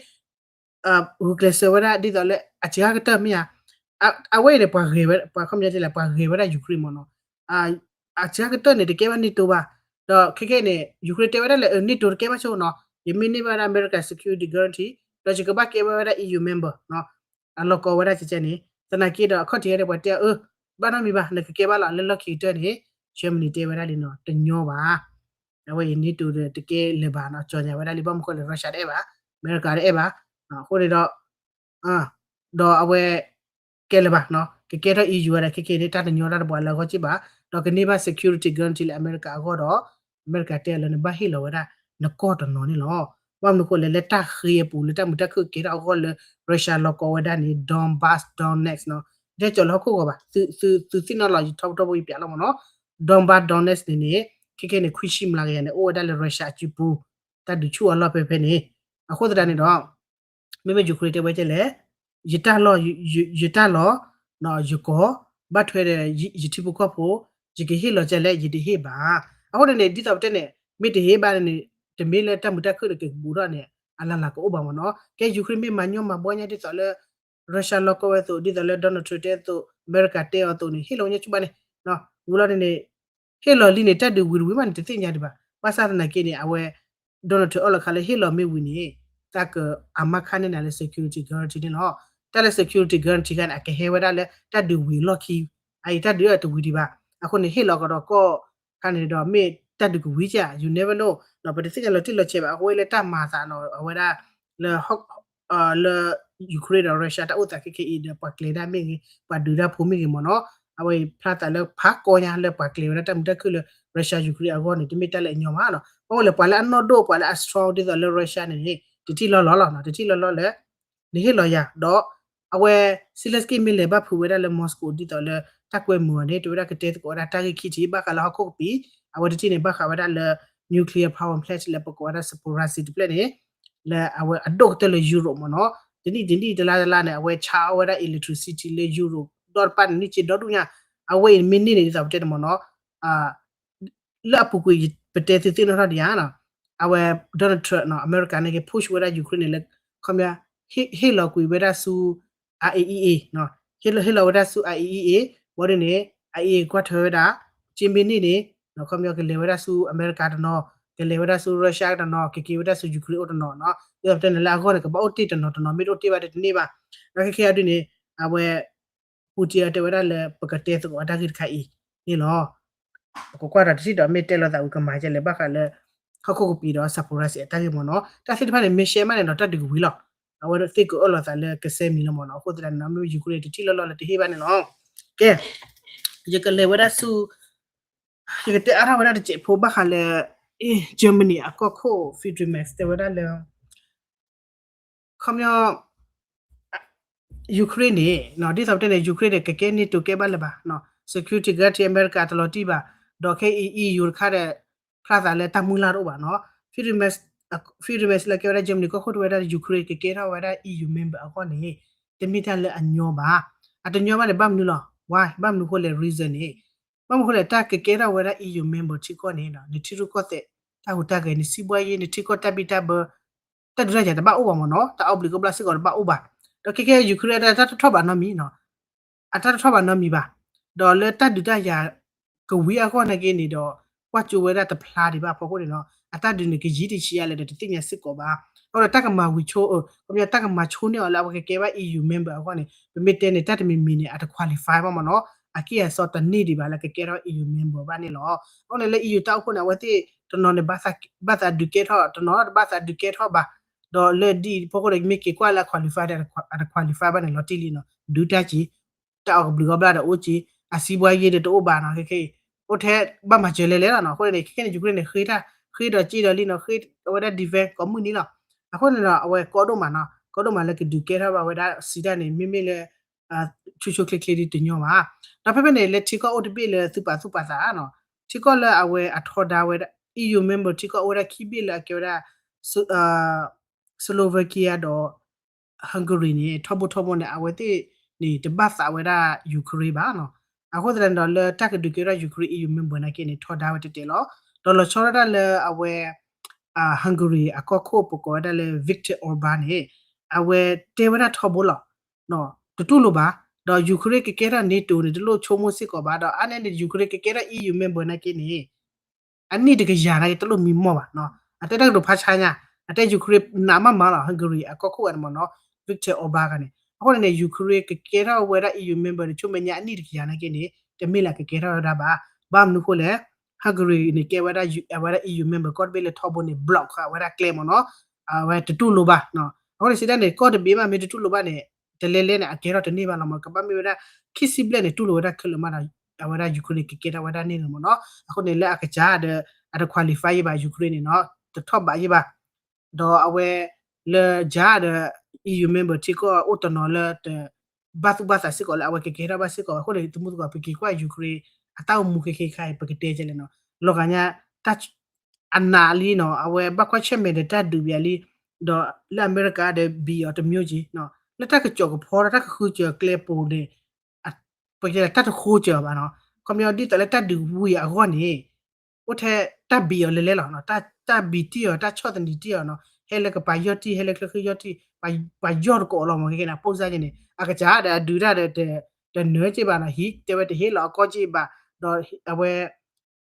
အ့ ဂုာ်ကျဲးစၢးဝဲဒၣ်ဒ်သိးလၢ အစှၤကတၢၢ်မ့ၢ်ဧါ. အဝဲအံၤန့ၣ် ပှၤဂဲၤဝဲ ပှၤခီပညီတဲလၢ ပှၤဂဲၤဝဲဒၣ် Ukraine မ့ၢ်နီၤ. အစှၤကတၢၢ်န့ၣ် တကဲဘၣ် NATO ဘၣ်. ဒီးခဲခဲန့ၣ် Ukraine တဲဝဲဒၣ်လၢ NATO တကဲဘၣ်ဆိနီၤ, ယမ့ၢ်န့ၢ်ဘၣ်ဝဲဒၣ် America security guarantee ဒီးယကဘၣ်ကဲဘၣ်ဝဲဒၣ် EU member နီၤ. အလီၢ်ကီဝဲဒၣ်ကကဲန့ၣ် သနာ်က့ဒီး အခီၣ်ထံးဝဲဒၣ်ပှၤတဲအီၤ အၢ ဘၣ်နီတမံၤဘၣ် နကကဲဘၣ်လီၤ လၢလီၢ်ခံကတၢၢ်န့ၣ် Germany တဲဝဲဒၣ်လံနီၤ တညီဘၣ်. အဝဲအံၤ NATO ဒီးတကဲလၢၤဘၣ်နီၤ ကၠီညါဝဲဒၣ်လံ ဘၣ်မနုၤဃိလဲၣ် Russia တအဲၣ်ဘၣ်, America တအဲၣ်ဘၣ်, အဃိန့ၣ်ဒီး ဒီးအဝဲ ကဲလၢၤဘၣ်နီၤ ကကဲထီၣ် EU ဝဲဒၣ် ခဲခဲန့ၣ် တၢ်တညီတၢ်တပှၤလၢအဂီၢ်က့ဘၣ်, ဒီးကန့ၢ်ဘၣ် security guarantee လၢ America အဂီၢ်ဒီး America တဲလၢနဘၣ်ဟ့ၣ်လီၤဝဲဒၣ် နကီၢ်တနီၤန့ၣ်လီၤ. ဘၣ်မနုၤဃိလဲၣ် လၢတၢ်ဃ့အပူၤ လၢတၢ်မုာ်တၢ်ခုၣ်ကဲထီၣ်အဂီၢ်လၢ Russia လီၤကီဝဲဒၣ်န့ၣ် Donbas Donetsk နီၤ တဲကၠီၤလၢဟီၣ်ခိၣ်ဂီၤဘၣ်, သုသ့ၣ်နီၣ်လီၤ ယထီဘိထီဘိယပျးလီၤမ့ၢ်နီၤ, Donbas Donetsk န့ၣ်န့ၣ် ခဲခဲန့ၣ် ခွံဆံမျးကယၤန့ၣ် အိၣ်ဝဲဒၣ်လၢ Russia အစုပူၤ, တၢ်ဒုးဆူၣ်အလီၢ်ဖဲဖဲန့ၣ်, အဃိသတးန့ၣ်ဒီး မ့မ့ၢ် Ukraine တဲဝဲကဲလဲၣ်, ယတၢ်လီၢ်, ယတၢ်လီၢ်, ယကီၢ်, ဘၣ်ထွဲဒီး ယထံဖိကီၢ်ဖိ, ယကဟ့ၣ်လီၤကဲလဲၣ် ယတဟ့ၣ်ဘၣ်. အဃိန့ၣ်န့ၣ် ဒ်သိးပတဲန့ၣ် မ့ၢ်တဟ့ၣ်ဘၣ်န့ၣ် တမ့ၢ်လၢတၢ်မုာ်တၢ်ခုၣ်န့ၣ် ကကဘူးထီၣ်န့ၣ် အလၢ်လၢ်ကအိၣ်ဘၣ်မ့ၢ်နီၤ. ကဲ Ukraine မ့ၢ်မၤညီမၤဘှီညါဒ်သိးလၢ Russia လီၤကီဝဲအသိး ဒ်သိးလၢ Donald Trump တဲအသိး အမဲရကၤတဲအီၤအသိးန့ၣ် ဟ့ၣ်လီၤဝဲညီဆူၣ်ဘၣ်န့ၣ်, ဝံၤလီၤန့ၣ်န့ၣ် ဟ့ၣ်လီၤလံန့ၣ် တၢ်ဒုးဝံၤတဝံၤမးန့ၣ် တသ့ၣ်ညါဒံးဘၣ်. ဘၣ်ဆၣ်သနာ်က့န့ၣ် အဝဲ Donald Trump အီၣ်လီၤခါလၢဟ့ၣ်လီၤမ့ၢ်ဝံၤန့ၣ် တၢ်ကအမါခါန့ၢ်နၤလၢ security guarantee န့ၣ်လီၤ. တၢ်လၢ security guarantee ခါန့ၣ် အကဟဲဝဲဒၣ်လၢတၢ်ဒုးဝံၤအလီၢ်ခံ, အအံၤတၢ်ဒုးအတဝံၤဒံးဘၣ်. အဃိန့ၣ် ဟ့ၣ်လီၤကဒီးကီၢ်ခါန့ၣ်ဒီး မ့ၢ်တၢ်ဒုးကဝံၤက you never know နီၤ ပတသ့ၣ်ညါလီၤတံၢ်လီၤဆဲးဘၣ်. အဃိလၢတၢ်မၤသးနီၤ အဝဲဒၣ်လၢ လၢ Ukraine ဒီး Russia တၢ်အိၣ်သးခဲခဲအံၤဒီး ပှၤကျဲၤတၢ်မ့ၢ်ဂ့ၤ ပှၤဒုးတၢ်ဖိမ့ၢ်ဂ့ၤမ့ၢ်နီၤ, အဝဲအံၤဖျါသးလၢဖးကီညါလၢပှၤကျဲၤဝဲဒၣ်တၢ်မုာ်တၢ်ခုၣ်လၢ Russia Ukraine အဂီၢ်န့ၣ် တမ့ၢ်တၢ်လၢအညီဘၣ်နီၤ. ဘၣ်ဝဲလၢပှၤလၢအနီၢ်ဒိၣ် ပှၤလၢအ strong ဒ်သိးလၢ Russia န့ၣ်န့ၣ် တထံၣ်လီၤလီၤလီၤနီၤ တထံၣ်လီၤလီၤလၢ နဟ့ၣ်လီၤယၤ ဒီး အဝဲ Zelensky မ့ၢ်လဲၤဘၣ်ဖုးဝဲဒၣ်လၢ Moscow ဒ်သိးလၢ တၢ်ကွဲမုာ်အီၤန့ၣ် တဝဲဒၣ်ကတဲသကိးဝဲဒၣ်တၢ်ဂ့ၢ်ခံထံၣ် ဘၣ်ဃးလၢဟီၣ်ခိၣ်ကပံာ်, အဝဲတထံၣ်န့ၣ် ဘၣ်ဃးဝဲဒၣ်လၢ nuclear power plant လၢပကိးဝဲဒၣ် Zaporizhzhia တဖျၢၣ်န့ၣ် လၢအဝဲအဒိၣ်ကတၢၢ်လၢ Europe မ့ၢ်နီၤ. တနံၣ်တနံၣ်တလါတလါန့ၣ် အဝဲဆါအီၣ်ဝဲဒၣ် electricity လၢ Europe ဒီတဖၣ်န့ၣ် န့ၢ်စ့ဒီဒူၣ်ညါ, အဝဲအံၤမ့ၢ်န့ၢ်န့ၣ် ဒ်သိးပတဲန့ၣ်မ့ၢ်နီၤ လၢအပူၤကွံာ် ပတဲသုသ့ၣ်နီၣ်ထီၣ်ဒံးဧါနီၤ, အဝဲ Donald Trump နီၤ အမဲရကၤန့ၣ်က့ၤ push ဝဲဒၣ် Ukraine န့ၣ်လၢ ခီပညီ ဟ့ၣ်လီၤကွံာ်ဝဲဒၣ်ဆူ IAEA နီၤ, ဟ့ၣ်လီၤဝဲဒၣ်ဆူ IAEA ဘၣ်ဒ်န့ၣ် IAEA ကွၢ်ထွဲဝဲဒၣ် က့မ့ၢ်န့ၢ်န့ၣ် ခီပညီကလဲၤဝဲဒၣ်ဆူအမဲရကၤတနီၤ, ကလဲၤဝဲဒၣ်ဆူ Russia တနီၤ, ကက့ၤဝဲဒၣ်ဆူ Ukraine အိၣ်တနီၤနီၤ, ဒ်သိးပတဲန့ၣ်လၢအဂီၢ်န့ၣ် ကဘၣ်အိၣ်တ့ၢ်တနီၤတနီၤ မ့ၢ်တအိၣ်တ့ၢ်ဘၣ်ဒီးတန့ၢ်ဘၣ်, ဒီးခဲခဲအံၤဒ်န့ၣ် အဝဲ Putin တဲဝဲဒၣ်လၢပကတဲသကိးအတၢ်ဂ့ၢ်တခါအံၤန့ၣ်လီၤ. ပကကွၢ်ဒီးတထံၣ်ဒီးမ့ၢ်တဲလိာ်သးဝံၤကမၤကဲလဲၣ် ဘၣ်ဃးလၢ ဟီၣ်ခိၣ်ကပံာ်ဒီး Zaporizhzhia အတၢ်ဂ့ၢ်မ့ၢ်နီၤ, တၢ်သ့ၣ်တဖၣ်န့ၣ် မ့ၢ်ရှဲမးန့ၣ်ဒီးတၢ်ဒုးကဝံၤလီၤ. အဝဲသ့ၣ်ကအၢၣ်လီၤသးလၢကစဲမံၤလီၤမ့ၢ်နီၤ, အဃိသတးန့ၣ် မ့ၢ် Ukraine တထံၣ်လီၢ်လီၢ်လၢတဟ့ၣ်ဘၣ်န့ၣ်လီၤ. ကဲ ယကလဲၤဝဲဒၣ်ဆူ ယကတဲအါထီၣ်ဝဲဒၣ်တစဲးဖိဘၣ်ဃးလၢ Germany အကီၢ်ခိၣ် Friedrich Merz တဲဝဲဒၣ်လၢ ခီပညီ Ukraine န့ၣ် ဒ်သိးပတဲန့ၣ် Ukraine န့ၣ် ကကဲ NATO ကဲဘၣ်လၢၤဘၣ်, security guarantee အမဲရကၤတလီၤတံၢ်ဘၣ်, ဒီးခဲအံၤ EU တခါဒီး ဖျါသးလၢတၢ်မုၢ်လၢ်တအိၣ်ဘၣ်နီၤ. Friedrich Merz လၢကဲဝဲဒၣ် Germany ကီၢ်ခိၣ်တဲဝဲဒၣ် Ukraine ကကဲထီၣ်ဝဲဒၣ် EU member အဂီၢ်န့ၣ် တမ့ၢ်တၢ်လၢအညီဘၣ်. အတညီဘၣ်န့ၣ် ဘၣ်မနုၤလီၤ. Why ဘၣ်မနုၤအဃိလဲၣ် reason န့ၣ် ဘၣ်မနုၤအဃိလဲၣ် တၢ်ကကဲထီၣ်ဝဲဒၣ် EU member ထံကီၢ်န့ၣ် နထံရူၢ်ကီၢ်သဲး တၢ်ဟူးတၢ်ဂဲၤ နစံးဘှါယ့ နထံကီၢ်တၢ်ဘံၣ်တၢ်ဘၢ တၢ်ဒုးတၢ်ယၤတဘၣ်အိၣ်ဘၣ်မ့ၢ်နီၤ, တၢ်အီဘျံးကဘျၣ်စ့ၢ်ကီးတဘၣ်အိၣ်ဘၣ်. ဒီးခဲခဲ Ukraine အတၢ်တထီၣ်ဘၣ်နီတမံၤနီၤ, အတၢ်တထီၣ်ဘၣ်နီတမံၤဘၣ်. ဒီးလၢတၢ်ဒုးတၢ်ယၤကဝံၤအဂီၢ်နာ်က့န့ၣ်ဒီး ကွၢ်ကၠိဝဲဒၣ်တဖျါဒံးဘၣ်အဖီခိၣ်န့ၣ်နီၤ, အတၢ်ဒုးန့ၣ် ကယံာ်တဆံးအါလဲၣ်ဒီးတသ့ၣ်ညါစ့ၢ်ကီးဘၣ်. အဃိဒီးတၢ်ကမၤဝံၤဆိ ခီပညီတၢ်ကမၤဆိန့ၢ်အီၤလၢအဝဲကကဲဘၣ် EU member အဂီၢ်န့ၣ် ပမ့ၢ်တဲန့ၣ် တၢ်တမံၤမံၤန့ၣ် အတ qualify ဘၣ်မ့ၢ်နီၤ, အကံၢ်အစီတန့ၢ်ဒံးဘၣ်လၢကကဲထီၣ် EU member ဘၣ်န့ၣ်လီၤ. အဃိန့ၣ်လၢ EU တၢ်အိၣ်ဖှိၣ်န့ၣ် အဝဲသ့ၣ်တနီၤန့ၣ် ဘၣ်သးဒုးကဲထီၣ်, တနီၤတဘၣ်သးဒုးကဲထီၣ်ဘၣ်. ဒီးလၢဒ်အံၤဖီခိၣ်ဒီး မ့ၢ်က့ၤကွၢ်လၢအ qualify ဒီး အတ qualify ဘၣ်န့ၣ် လီၤတံၢ်လံနီၤ, ဒုးတၢ်က့ၤ တၢ်အီၣ်ကဘျံးကဘျၣ်ဒီးအိၣ်က့ၤ, အစံးဘှါယ့ဒီးတအိၣ်ဘၣ်နီၤ, ခဲခဲအံၤ အိၣ်ထဲဘၣ်မၤစၢၤလဲၤလဲၤလီၤနီၤ. အဃိန့ၣ် ခဲခဲန့ၣ် Ukraine န့ၣ် ဃ့တၢ်, ဃ့ဒီးက့ၤဒီးလံနီၤ, ဃ့အဝဲဒၣ် defense ကိးမုၢ်နံၤလီၤ. အဃိန့ၣ်ဒီး အဝဲကီဒိၣ်မးနီၤ, ကီဒိၣ်မးလၢကဒုးကဲထီၣ်ဘၣ်ဝဲဒၣ်စံးတၢ်န့ၣ် မ့မ့ၢ်လၢ ဆိဆိချ့ချ့ဒ်တညီဘၣ်. ဒီးဖဲဖဲန့ၣ် လၢထံကီၢ်အိၣ်တဘ့ၣ်လၢသုပာ်သူၣ်ပာ်သးနီၤ, ထံကီၢ်လၢအဝဲအထီဒါဝဲဒၣ် EU member ထံကီၢ်အိၣ်ဝဲဒၣ်ခံဘ့ၣ်လၢအကဲဝဲဒၣ် Slovakia ဒီး Hungary န့ၣ် ထီဘိထီဘိန့ၣ် အဝဲသ့ၣ်န့ၣ် တဘၣ်သးဝဲဒၣ် Ukraine ဘၣ်နီၤ. အဃိသတးန့ၣ်ဒီး လၢတၢ်ကဒုးကဲထီၣ် Ukraine EU member နာ်က့န့ၣ် ထီဒါဝဲတဲတဲလီၤ. ဒီးလီၤဆီဒၣ်တၢ်လၢအဝဲ Hungary အကီၢ်ခိၣ်ပကိးဝဲဒၣ်လၢ Viktor Orban န့ၣ် အဝဲတဲဝဲဒၣ်ထီဘိလီၤ. တတူၢ်လိာ်ဘၣ်, ဒီး Ukraine ကကဲထီၣ် NATO န့ၣ် တလိၣ်ဆိကမိၣ်စ့ၢ်ကီးဘၣ်, ဒီးအါန့ၢ်န့ၣ် Ukraine ကကဲထီၣ် EU member နာ်က့န့ၣ် အနံၣ်တကယၤနာ်က့ တလိၣ်မံမီၢ်ဘၣ်နီၤ. အတဲတၢ်ကတိၤဖးဆါညါ, အတဲ Ukraine နာ်မးမးလီၤ Hungary အကီၢ်ခိၣ်ဝဲန့ၣ်မ့ၢ်နီၤ, Viktor Orban ဂၤန့ၣ်. အဃိန့ၣ်န့ၣ် Ukraine ကကဲထီၣ်ဝဲဒၣ် EU member န့ၣ် ဆူမဲာ်ညါအနံၣ်တကယၤနာ်က့န့ၣ် တမ့ၢ်လၢကကဲထီၣ်ဝဲဒၣ်ဘၣ်. ဘၣ်မနုၤဃိလဲၣ်, Hungary န့ၣ် ကဲဝဲဒၣ် အဝဲဒၣ် EU member ကီၢ်တဘ့ၣ်လၢထီဘိန့ၣ် block ဃာ်ဝဲဒၣ်ကျဲမ့ၢ်နီၤ, အဝဲတတူၢ်လိာ်ဘၣ်. အဃိန့ၣ်စံးတၢ်န့ၣ် ကီၢ်တဘ့ၣ်မးမ့ၢ်တတူၢ်လိာ်ဘၣ်န့ၣ် တလဲလဲန့ၣ် အကဲထီၣ်တန့ၢ်ဘၣ်လီၤမ့ၢ်, ကဘၣ်မ့ၢ်ဝဲဒၣ် ခံဆံဘျဲၣ်န့ၣ် တူၢ်လိာ်ဝဲဒၣ်ခဲလၢာ်မးဒီး အဝဲဒၣ် Ukraine န့ၣ် ကကဲထီၣ်ဝဲဒၣ်န့ၣ်လီၤမ့ၢ်နီၤ. အဃိန့ၣ် လၢအကစၢ်ဒီး အတ qualify ယံၤဘၣ် Ukraine န့ၣ်နီၤ, တထီၣ်ဘးယံၤဘၣ်. ဒီးအဝဲ လၢကစၢ်ဒီး EU member ထံကီၢ်အိၣ်တနီၤလၢတဘၣ်သူၣ်ဘၣ်သးစ့ၢ်ကီးလၢအဝဲကကဲထီၣ်ဘၣ်စ့ၢ်ကီး. အဃိန့ၣ် သမူသကိး ပက့ၤကွၢ် Ukraine အတၢ်အိၣ်မူခဲခဲခါအံၤ ပကတဲကလဲၣ်နီၤ, လီၤဂာ်ညါ အနးလံနီၤ, အဝဲဘၣ်ကွၢ်ဆၢၣ်မဲာ်ဒီးတၢ်ဒုးပယၤလံ, ဒီးလၢအမဲရကၤဒီး ဘံၣ်အီၤတမျိုးက့ၤ, လၢတၢ်ကစီၣ်ကဖီဒီးတၢ်ကဃုစၢၤကျဲပူၤန့ၣ် ပကတဲတၢ်တဃိစၢၤဘၣ်နီၤ, ခီပညီဒ်သိးလၢတၢ်ဒုးဝံၤအဂီၢ်န့ၣ် အိၣ်ထဲတၢ်ဘံၣ်အီၤလဲၤလဲၤလီၤ, တၢ်ဘံၣ်တံၢ်အီၤ တၢ်ဆီၣ်သနံးတံၢ်အီၤနီၤ, ဟဲလၢကပၤယီၢ်တံၢ် ဟဲလၢချၢဃံယီၢ်တံၢ်, ပှၤယီၢ်တကိးလီၤမ့ၢ်က့ၤန့ၣ် ပိၢ်စၢ်က့ၤန့ၣ် အကစၢ်ဒီးအဒုးတၢ်ဒီး တနၢၤက့ၤဘၣ်နီၤ, ဟံးတဲဝဲတဟ့ၣ်လီၤအကီၢ်က့ၤဘၣ်, ဒီးအဝဲ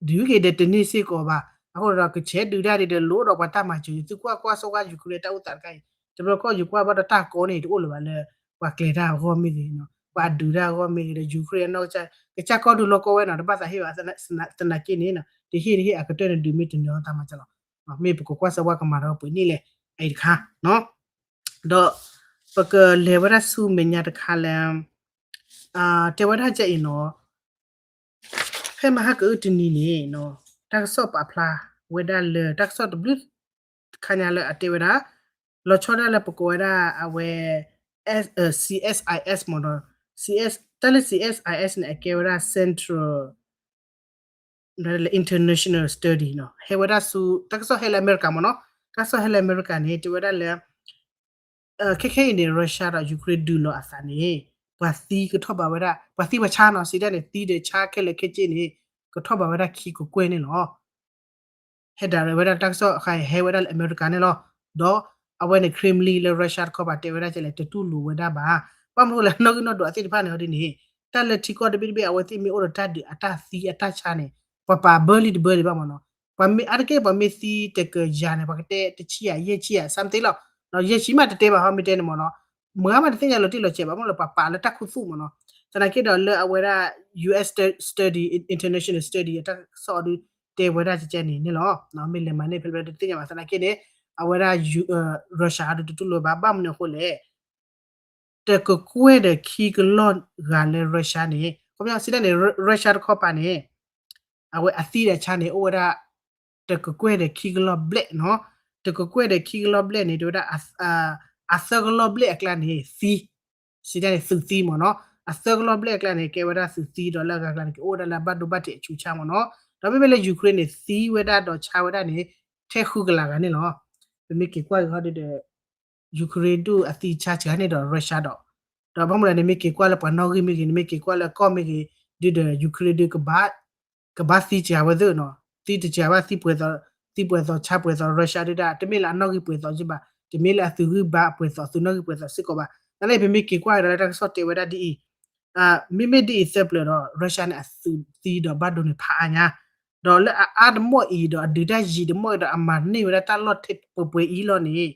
ဒုးက့ၤဒီးတန့ၢ်စ့ၢ်ကီးဘၣ်. အဃိဒီး ကဆဲးဒုးတၢ်ဒ်ဒီး လိၣ်ဒီးပှၤတၢ်မၤစၢၤ, သုကွၢ်ကွၢ်ဆိကွၢ် Ukraine တၢ်အိၣ်သးတခါအံၤ, တဘျီကီၢ်ယကွၢ်ဘၣ်ဒီးတၢ်ကီန့ၣ် တအိၣ်လၢၤဘၣ်လၢ ပှၤကျဲၤတၢ်အဂီၢ်မ့ၢ်ဂ့ၤ, ပှၤဒုးတၢ်အဂီၢ်မ့ၢ်ဂ့ၤဒီး Ukraine အနီၢ်ကစၢ် ကစၢ်ကီၢ်ဒုးလီၢ်ကီၢ်ဝဲနီၤ, တဘၣ်သးဟ့ၣ်ဘၣ်, သနာ်က့န့ၣ် တဟ့ၣ်တဟ့ၣ်အကတၢၢ်န့ၣ် ဒုးမ့ၢ်တနၢၤအီၤတၢ်မၤစၢၤလီၤ. မ့ၢ်ပကကွၢ်စၢၤဝဲကမၤဒီးပှဲၤန့ၣ်လဲၣ် အအံၤတခါ ဒီး ပကလဲၤဝဲဒၣ်ဆူမဲာ်ညါတခါလၢ တဲဝဲဒၣ်ကအံၤနီၤ, ဖဲမဟါကအုတနံၤန့ၣ် တၢ်ကစီၣ်ပာ်ဖျါဝဲဒၣ်လၢ တၢ်ကစီၣ်တဘျုးတခါညါလၢအတဲဝဲဒၣ် လီၤဆီဒၣ်လၢပကိးဝဲဒၣ်အဝဲ CSIS မ့ၢ်နီၤ, တၢ်လၢ CSIS န့ၣ် အကဲဝဲဒၣ် Central International Study နီၤ, ဟဲဝဲဒၣ်ဆူ တၢ်ကစီၣ်ဟဲလၢအမဲရကၤမ့ၢ်နီၤ, တၢ်ကစီၣ်ဟဲလၢအမဲရကၤန့ၣ် တဲဝဲဒၣ်လၢ ခဲခဲအံၤန့ၣ် Russia ဒီး Ukraine ဒုးလိာ်အသးန့ၣ် ပှၤသံကထီၣ်ဘးဝဲဒၣ် ပှၤသံပှၤဆါနီၤ စံးတၢ်န့ၣ် သံဒီးဆါခဲလၢာ်ခဲဆ့န့ၣ် ကထီၣ်ဘးဝဲဒၣ်ခံကကွဲၢ်န့ၣ်လီၤ. ဟဲဒၣ်ဝဲဒၣ်တၢ်ကစီၣ်ဃါအံၤ ဟဲဝဲဒၣ်လၢအမဲရကၤန့ၣ်လီၤ. ဒီးအဝဲန့ၣ် Kremlin လၢ Russia တခီပၤတဲဝဲဒၣ်ကလဲၣ် တတူၢ်လိာ်ဝဲဒၣ်ဘၣ်. ဘၣ်မနုၤလဲၣ် နီၣ်ဂံၢ်နီၣ်ဒွးသ့ၣ်တဖၣ်န့ၣ်ဟီဒ်န့ၣ် တၢ်လၢထံကီၢ်တဘ့ၣ်တဘ့ၣ် အဝဲသ့ၣ်မ့ၢ်အိၣ်ဒီးတၢ်ဒုးအတၢ်သံအတၢ်ဆါန့ၣ် ပှၤပာ်ဘၢလံတဘၢလံဘၣ်မ့ၢ်နီၤ. ပှၤမ့ၢ်အါတက့ၢ် ပှၤမ့ၢ်သံတကယၤန့ၣ် ပှၤကတဲတဆံယၤ ယဲၢ်ဆံယၤ something လီၤ. ယဲၢ်ဆံမးတတဲဘၣ်ဟီ မ့ၢ်တဲန့ၣ်မ့ၢ်နီၤ မ့ၢ်မးတသ့ၣ်ညါလီၤတံၢ်လီၤဆဲးဘၣ် မ့ၢ်လၢပှၤပာ်လၢတၢ်ခူသူၣ်မ့ၢ်နီၤ. သနာ်က့ဒီးလၢအဝဲဒၣ် US study international study အတၢ်ကစီၣ်အီၤဒုး တဲဝဲဒၣ်ကကဲန့ၣ်န့ၣ်လီၤ. မ့ၢ်လဲၤမၤန့ၢ်ဖဲလဲၣ်တသ့ၣ်ညါဘၣ် သနာ်က့န့ၣ် အဝဲဒၣ် Russia အီၤဒုးတတူၢ်လိာ်ဘၣ် ဘၣ်မနုၤအဃိလဲၣ် တကကွဲၢ်ဒီးခံကလီၢ်ဂၤလၢ Russia န့ၣ် ခီပညီစံးတၢ်န့ၣ် Russia တခီပၤန့ၣ် အဝဲအသံဒီးဆါန့ၣ် အိၣ်ဝဲဒၣ် တကကွဲၢ်ဒီးခံကလီၢ်ဘျဲၣ်နီၤ. တကကွဲၢ်ဒီးခံကလီၢ်ဘျဲၣ်န့ၣ် တဲဝဲဒၣ် အသၢကလီၢ်ဘျဲၣ်အကျါန့ၣ် သံ စံးတၢ်န့ၣ် သုးသံမ့ၢ်နီၤ. အသၢကလီၢ်ဘျဲၣ်အကျါန့ၣ် ကဲဝဲဒၣ်သုးသံဒီးလၢအဂၤကျါန့ၣ် ကအိၣ်ဝဲဒၣ်လၢအဘၣ်ဒိဘၣ်ထံးအဆူးအဆါမ့ၢ်နီၤ. ဒီးမ့မ့ၢ်လၢ Ukraine န့ၣ် သံဝဲဒၣ်ဒီးဆါဝဲဒၣ်န့ၣ် ထဲဃုကလးဂၤန့ၣ်လီၤ. ပမ့ၢ်က့ၤကွၢ်က့ၤဟီဒုဒီး Ukraine ဒုးအသံဆါစှၤန့ၣ်ဒီး Russia ဒီး ဒီးဘၣ်မနုၤလဲၣ် နမ့ၢ်က့ၤကွၢ်လၢပှၤနီၣ်ဂံၢ်မ့ၢ်ဂ့ၤ နမ့ၢ်က့ၤကွၢ်လၢကီၢ်မ့ၢ်ဂ့ၤ ဒုဒီး Ukraine ဒုး ကဘၣ်သံစှၤဝဲသ့ၣ်နီၤ. သံတစှၤဘၣ် သံပှဲၤသိး သံပှဲၤသိးဆါပှဲၤသိး Russia ဒုဒၣ် တမ့ၢ်လၢအနီၣ်ဂံၢ်ပှဲၤသိးကဘၣ် တမ့ၢ်လၢအသုးဂံၢ်ဘါပှဲၤသိး သုးနီၣ်ဂံၢ်ပှဲၤသိးစ့ၢ်ကီးဘၣ်. တၢ်လၢပမ့ၢ်က့ၤကွၢ်ကဒီးလၢတၢ်ကစီၣ်တဲဝဲဒၣ်ဒ်အံၤ မ့မ့ၢ်ဒ်အံၤသၢပျၢၤဒီး Russia န့ၣ် အသုးသံဒီးဘၣ်ဒိန့ၣ်ဖးအါညါ ဒီးလၢအအါတမီၢ်အံၤဒီး အဒုးတၢ်ယံာ်တမီၢ်အံၤဒီး အမၤန့ၢ်ဝဲဒၣ်တၢ်လီၢ်ထဲပှဲၤပှဲၤအံၤလီၤန့ၣ်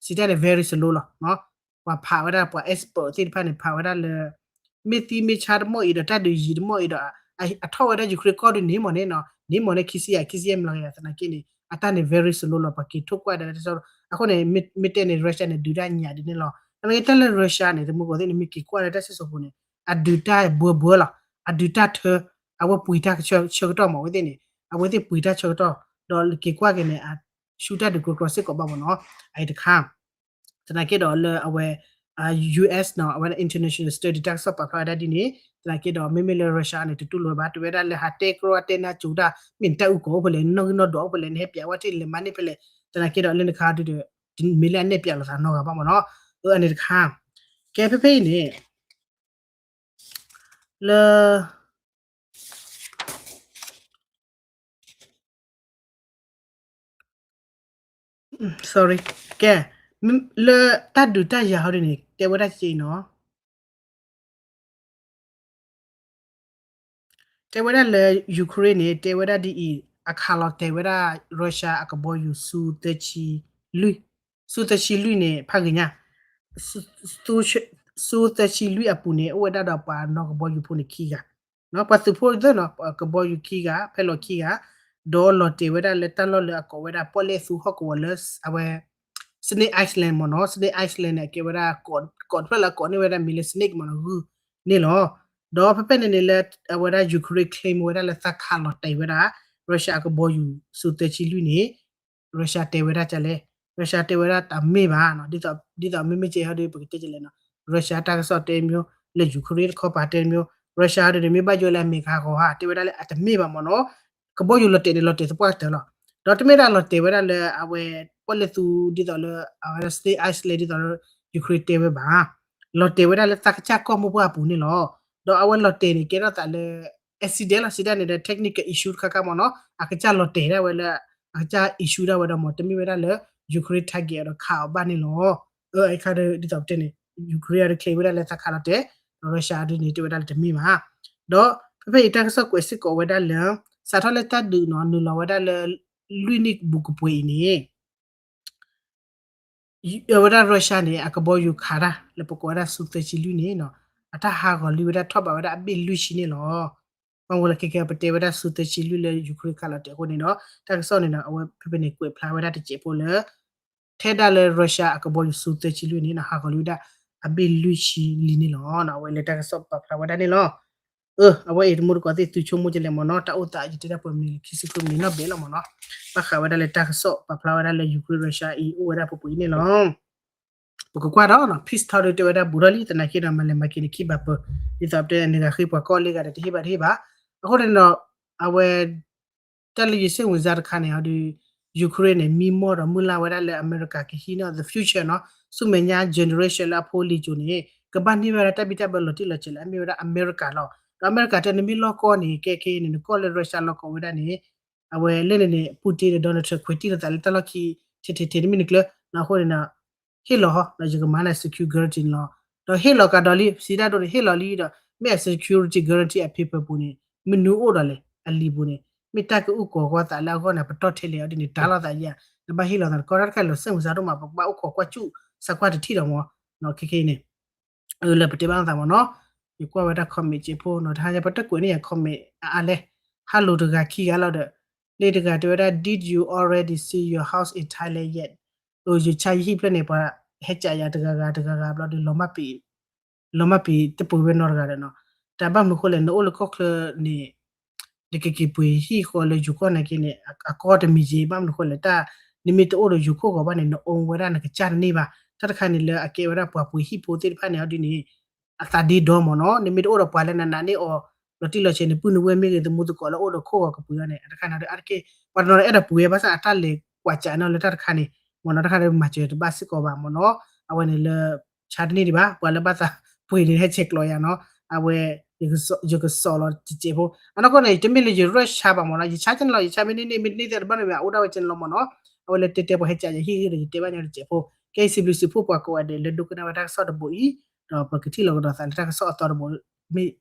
စံးတၢ်န့ၣ် very slow လီၤ. ပှၤဖးဝဲဒၣ် ပှၤ expert သ့ၣ်တဖၣ်န့ၣ် ဖးဝဲဒၣ်လၢ မ့ၢ်သံမ့ၢ်ဆါတမီၢ်အံၤဒီး တၢ်ဒုးယံာ်တမီၢ်အံၤဒီး အထီၣ်ဝဲဒၣ် Ukraine ကီၢ်ဒုန့ၣ်မ့ၢ်န့ၣ်နီၤ န့ၣ်မ့ၢ်န့ၣ် ခံဆံယဲၢ် ခံဆံယဲၢ်မလီၤယဲၢ် သနာ်က့န့ၣ် အတၢ်န့ၣ် very slow လီၤ. ပှၤက့ၤထိၣ်ကွၢ်ဒၣ်လၢတၢ်ကစီၣ် အဃိန့ၣ် မ့ၢ်တဲန့ၣ် Russia န့ၣ် ဒုးတၢ်ညၣ်ဒ်န့ၣ်လီၤ. သနာ်က့တၢ်လၢ Russia န့ၣ် တမူကီၢ်သ့ၣ်န့ၣ် မ့ၢ်က့ၤကွၢ်လၢတၢ်စံၣ်စိၤပူၤန့ၣ် အဒုးတၢ်ဘှီဘှီလီၤ. အဒုးတၢ်ထၢ အဝဲပှ့ၤတၢ်ဆၢကတီၢ်မး အဝဲသ့ၣ်န့ၣ် အဝဲသ့ၣ်ပှ့ၤတၢ်ဆၢကတီၢ် ဒီးက့ၤကွၢ်က့ၤန့ၣ် အဆူတၢ်ဒုးကြီကြီစ့ၢ်ကီးဘၣ်မ့ၢ်နီၤ အအံၤတခါ သနာ်က့ဒီးလၢအဝဲ US နီၤ အဝဲဒၣ် international study တၢ်ကစီၣ်ပာ်ဖျါဝဲဒၣ်ဒ်န့ၣ် သနာ်က့ဒီး မ့မ့ၢ်လၢ Russia န့ၣ် တတူၢ်လိာ်ဘၣ် တဲဝဲဒၣ်လၢဟးတဲကြီတဲနါကၠိတၢ် မ့ၢ်နတၢ်အုၣ်ကီၤအိၣ်ဖဲလဲၣ် နနီၣ်ဂံၢ်နီၣ်ဒွးအိၣ်ဖဲလဲၣ် နဟဲပျးဝဲထံၣ်လဲၤမၤန့ၢ်ဖဲလဲၣ် သနာ်က့ဒီးလၢနခါဒုဒီး မ့ၢ်လၢအနဲၣ်ပျးလိာ်သးနီတဂၤဘၣ်မ့ၢ်နီၤ အန့ၣ်တခါ ကဲဖဲဖဲအံၤန့ၣ် လၢ sorry ကဲ လၢတၢ်ဒုးတၢ်ယၤဟီဒ်န့ၣ် တဲဝဲဒၣ်က့နီၤ တဲဝဲဒၣ်လၢ Ukraine န့ၣ် တဲဝဲဒၣ်ဒ်အံၤ အခးလီၤတဲာ်ဝဲဒၣ် Russia အကဘီယူၤ Su သၢဆံလွံၢ် Su သၢဆံလွံၢ်န့ၣ် ဖးဂ့ၤညါ Su သၢဆံလွံၢ်အပူၤန့ၣ် အိၣ်ဝဲဒၣ်ဒီးပှၤနီၣ်ကဘီယူၤဖိန့ၣ်ခံဂၤ ပှၤသုးဖိသၢနီၤ ကဘီယူၤခံဂၤ ဖဲလီၤခံဂၤ ဒီးလီၤတဲာ်ဝဲဒၣ်လၢတၢ်လီၢ်လၢအကိးဝဲဒၣ် ပီၣ်လဲၣ်သူဟီၣ်ကဝီၤလၢ အဝဲ Snake Island မ့ၢ်နီၤ Snake Island န့ၣ် အကဲဝဲဒၣ် ကိးတဖျၢၣ်လၢအကိးန့ၢ်ဝဲဒၣ်မံၤလၢ Snake မ့ၢ်နီၤ ဂုၢ်န့ၣ်လီၤ. ဒီးဖဲဖဲန့ၣ်န့ၣ်လၢ အဝဲဒၣ် Ukraine claim ဝဲဒၣ်လၢသးခးလီၤတဲာ်ဝဲဒၣ် Russia အကဘီယူၤ Su သၢဆံလွံၢ်န့ၣ် Russia တဲဝဲဒၣ်ကလဲၣ် Russia တဲဝဲဒၣ်တမ့ၢ်ဘၣ်နီၤ ဒ်သိးမ့မ့ၢ်ကဲဟီဒ်ပကတဲကလဲၣ်နီၤ Russia တၢ်ကစီၣ်တဲမ့ၢ် လၢ Ukraine တခီပၤတဲမ့ၢ် Russia ဟီဒ်န့ၣ် မ့ၢ်ဘၣ်ယိၣ်လၢအမဲရကၤဟီဧါ တဲဝဲဒၣ်လၢအတမ့ၢ်ဘၣ်မ့ၢ်နီၤ ကဘီယူၤလီၤတဲာ်န့ၣ်လီၤတဲာ်သပှၢ်ကတၢၢ်လီၤ. ဒီးတမ့ၢ်ဒၣ်လီၤတဲာ်ဝဲဒၣ်လၢအဝဲ ပီၣ်လဲၣ်သူဒ်သိးလၢ အဝဲဒၣ် Snake Island ဒ်သိးလၢ Ukraine တဲဝဲဘၣ် လီၤတဲာ်ဝဲဒၣ်လၢသးကစၢ်ကီၢ်မိၢ်ပှၢ်အပူၤန့ၣ်လီၤ. ဒီးအဝဲလီၤတဲာ်န့ၣ် ကဲထီၣ်သးလၢ accident လီၤ စံးတၢ်န့ၣ်ဒီး technical issue တခါခါမ့ၢ်နီၤ အကစၢ်လီၤတဲာ်ဒၣ်ဝဲလၢ အကစၢ် issue ဒၣ်ဝဲဒီးမ့ၢ် တမ့ၢ်ဝဲဒၣ်လၢ Ukraine target အီၤဒီးခးအီၤဘၣ်န့ၣ်လီၤ. အခါဒ်သိးပတဲန့ၣ် Ukraine အီၤဒုး claim ဝဲဒၣ်လၢသးခးလီၤတဲာ် Russia အီၤဒုးန့ၣ် တဲဝဲဒၣ်လၢတမ့ၢ်ဘၣ် ဒီးဖဲဖဲအံၤတၢ်ကစီၣ်ကွဲးစ့ၢ်ကီးဝဲဒၣ်လၢ စးထီၣ်လၢတၢ်ဒုးနီၤ နုာ်လီၤဝဲဒၣ်လၢ လွံၢ်နံၣ်ဘူးကပှဲၤအံၤန့ၣ် အဝဲဒၣ် Russia န့ၣ် အကဘီယူၤခးတၢ်လၢပကိးဝဲဒၣ် Su သၢဆံလွံၢ်န့ၣ်နီၤ အတၢ်ဟးဂီၤလံဝဲဒၣ်ထီၣ်ဘးဝဲဒၣ်အဘ့ၣ်လွံၢ်ဆံန့ၣ်လီၤ. ဘၣ်မနုၤလဲၣ်ခဲကဲ ပတဲဝဲဒၣ် Su သၢဆံလွံၢ်လၢ Ukraine ခးလီၤတဲာ်အဃိန့ၣ်ဒီး တၢ်ကစီၣ်န့ၣ်ဒီး အဝဲဖဲဖဲန့ၣ်ကွဲးဖျါဝဲဒၣ်တစဲးဖိလၢ ထဲဒၣ်လၢ Russia အကဘီယူၤ Su သၢဆံလွံၢ်န့ၣ်နီၤ ဟးဂီၤလံဝဲဒၣ်အဘ့ၣ်လွံၢ်ဆံလံန့ၣ်လီၤ. အဝဲလၢတၢ်ကစီၣ်ပာ်ဖျါဝဲဒၣ်န့ၣ်လီၤ. အဝဲအံၤတမူတကိးသ့ၣ်သုဆိကမိၣ်ကလဲၣ်မ့ၢ်နီၤ တၢ်အိၣ်သးယတဲဒၣ်ပှဲၤမံၤလၢခံဆံဃုမံးနံးနီၣ်ဘဲးလီၤမ့ၢ်နီၤ ဘၣ်ဃးဝဲဒၣ်လၢတၢ်ကစီၣ်ပာ်ဖျါဝဲဒၣ်လၢ Ukraine Russia အံၤအိၣ်ဝဲဒၣ်ပှဲၤပှဲၤအံၤန့ၣ်လီၤ. ပကကွၢ်ဒီးနီၤ peace talk ဒီးတဲဝဲဒၣ်ဘူးထီၣ်လံ သနာ်က့ဒီး မၤလဲၤမၤက့ၤန့ၣ်ခံဘၣ်ပၢၤ ဒ်သိးပတဲန့ၣ် နဂၤဃ့ပှၤကီၢ်လၢဂၤဒီးတဟ့ၣ်ဘၣ်တဟ့ၣ်ဘၣ်. အဃိန့ၣ်ဒီး အဝဲ တၢ်လၢယစ့ၣ်ဝင်စားတခါန့ၣ် ဟီဒုး Ukraine န့ၣ် မံမီၢ်ဒီးမုၢ်လၢ်ဝဲဒၣ်လၢအမဲရကၤကဟံးန့ၢ် the future နီၤ, ဆူမဲာ်ညါ generation လၢအဖိလံၤကိၤန့ၣ် ကဘၣ်န့ၢ်ဝဲဒၣ်တၢ်ဘံၣ်တၢ်ဘၢလီၤတံၢ်လီၤဆဲးလၢအမ့ၢ်ဝဲဒၣ်အမဲရကၤလီၤ. ဒီးအမဲရကၤတဲနမ့ၢ်လီၢ်ကီၢ်န့ၣ် ကဲခဲအံၤန့ၣ် နကီၢ်လၢ Russia လီၢ်ကီၢ်ဝဲဒၣ်န့ၣ် အဝဲလၢန့ၣ်န့ၣ် Putin ဒီး Donald Trump ခွဲးတံၢ်လိာ်သးလၢတၢ်လီၢ်ခံ ထဲထဲထဲတမ့ၢ်နကျၢၤနီၤ. အဃိန့ၣ် ဟ့ၣ်လီၤဟီ ဒီးယကမၤန့ၢ် secure guarantee န့ၣ်လီၤ. ဒီးဟ့ၣ်လီၤကဒီးလံ စံးတၢ်ဒိန့ၣ် ဟ့ၣ်လီၤလံဒီး မ့ၢ်အ security guarantee အ paper ပူၤန့ၣ် မနုၤအိၣ်ဒီးလဲၣ် အလံာ်ပူၤန့ၣ် မ့ၢ်တၢ်ကအုၣ်ကီၤကွၢ်သးလၢအဂီၢ်န့ၣ် ပတီၢ်ထဲလဲၣ်အီၤဒ်န့ၣ် တၢ်လီၤသးယၤ နဘၣ်ဟ့ၣ်လီၤသး တကီတၢ်တခါလီၤစဲၣ်မုၢ်စးဒိၣ်မး ပကဘၣ်အိၣ်ခိးကွၢ်စူၣ် စးကွၢ်တထံၣ်ဒီးမ့ၢ် ခဲခဲအံၤန့ၣ် လၢပတဲဘၣ်သးမ့ၢ်နီၤ. ယကွၢ်ဝဲဒၣ် comment စဲးဖိနီၤ တဟါညါပတကွဲးန့ၢ်ယၤ comment အါအါလဲၣ်. Hello တဂၤခံဂၤလီၤဒီး လၢတဂၤတဲဝဲဒၣ် Did you already see your house in Thailand yet? ယဆါယဟံၣ်ဖျၢၣ်န့ၣ် ပှၤဟဲကးယၤတဂၤဂၤတဂၤဂၤဘျီဒီး လီၤမၢ်ပ့ၤတပှ့ၤဝဲနီတဂၤဒီးနီၤ. တၢ်ဘၣ်မနုၤဃိလဲၣ် နအိၣ်လၢကီၢ်ချၢန့ၣ် နကက့ၤပှ့ၤဟံၣ်ဃီလၢယိၤကီၢ်နာ်က့န့ၣ် အကီတမံၤက့ၤ ဘၣ်မနုၤဃိလဲၣ် တၢ် နမ့ၢ်တအိၣ်ဒီးယိၤခိၣ်ဂီၤဘၣ်န့ၣ် နအိၣ်ဝဲဒၣ်နကစၢ်တန့ၢ်ဘၣ်. တၢ်တခါန့ၣ်လၢအကဲဝဲဒၣ်ပှၤပှ့ၤဟံၣ်ဖိသ့ၣ်တဖၣ်န့ၣ် အီၤဒ်န့ၣ် အသးဒ့ဒီမ့ၢ်နီၤ. နမ့ၢ်တအိၣ်ဒီးပှၤလၢနနာ်န့ၢ်အီၤ လီၤတံၢ်လီၤဆဲး နပုၢ်နဝဲၢ်မ့ၢ်ဂ့ၤ သမူသကိးလၢအိၣ်ဒီးခိၣ်ဂီၤကပှ့ၤအီၤန့ၣ် အတခါန့ၣ်ဒီး အါတက့ၢ် ပှၤတနီၤဒီးအဲၣ်ဒိးပှ့ၤဘၣ်ဆၣ်အတၢ်လဲၤကွၢ်ကးန့ၢ်လၢတၢ်တခါန့ၣ် မ့ၢ်နီၤ တၢ်တခါဒီးမၤစၢၤတဘၣ်စ့ၢ်ကီးဘၣ်မ့ၢ်နီၤ. အဝဲန့ၣ်လၢ ဆါတန့ၢ်ဒံးဘၣ် ပှၤလၢဘၣ်သးပှ့ၤန့ၣ် ဟဲဆဲးကျိးယၤနီၤ. အဝဲ ယကစီၣ်လီၤတစဲးဖိ အနီၢ်ကီၢ်န့ၣ် တမ့ၢ်လၢယ rush ဆါဘၣ်မ့ၢ်နီၤ ယဆါကန့ၣ်လီၤ ယဆါမ့ၢ်န့ၢ်န့ၢ် မ့ၢ်တန့ၢ်သ့တဘၣ်န့ၣ် အအိၣ်ဒၣ်ဝဲကန့ၣ်လီၤမ့ၢ်နီၤ. အဝဲလၢတဲတဲပှၤဟဲကးယၤဟံၣ်ဂ့ၢ်ဒီး ယတဲဘၣ်ညီတစဲးဖိ ကဲအံၤစံးဘျုးစံးဖှိၣ်ပှၤကိးဂၤဒဲးလၢဒိကနၣ်ဝဲတၢ်ကစီၣ်တဘိအံၤ ဒီးပကထံၣ်လိာ်ကဒီးသးလၢတၢ်ကစီၣ်အသီတဘိ မ့ၢ်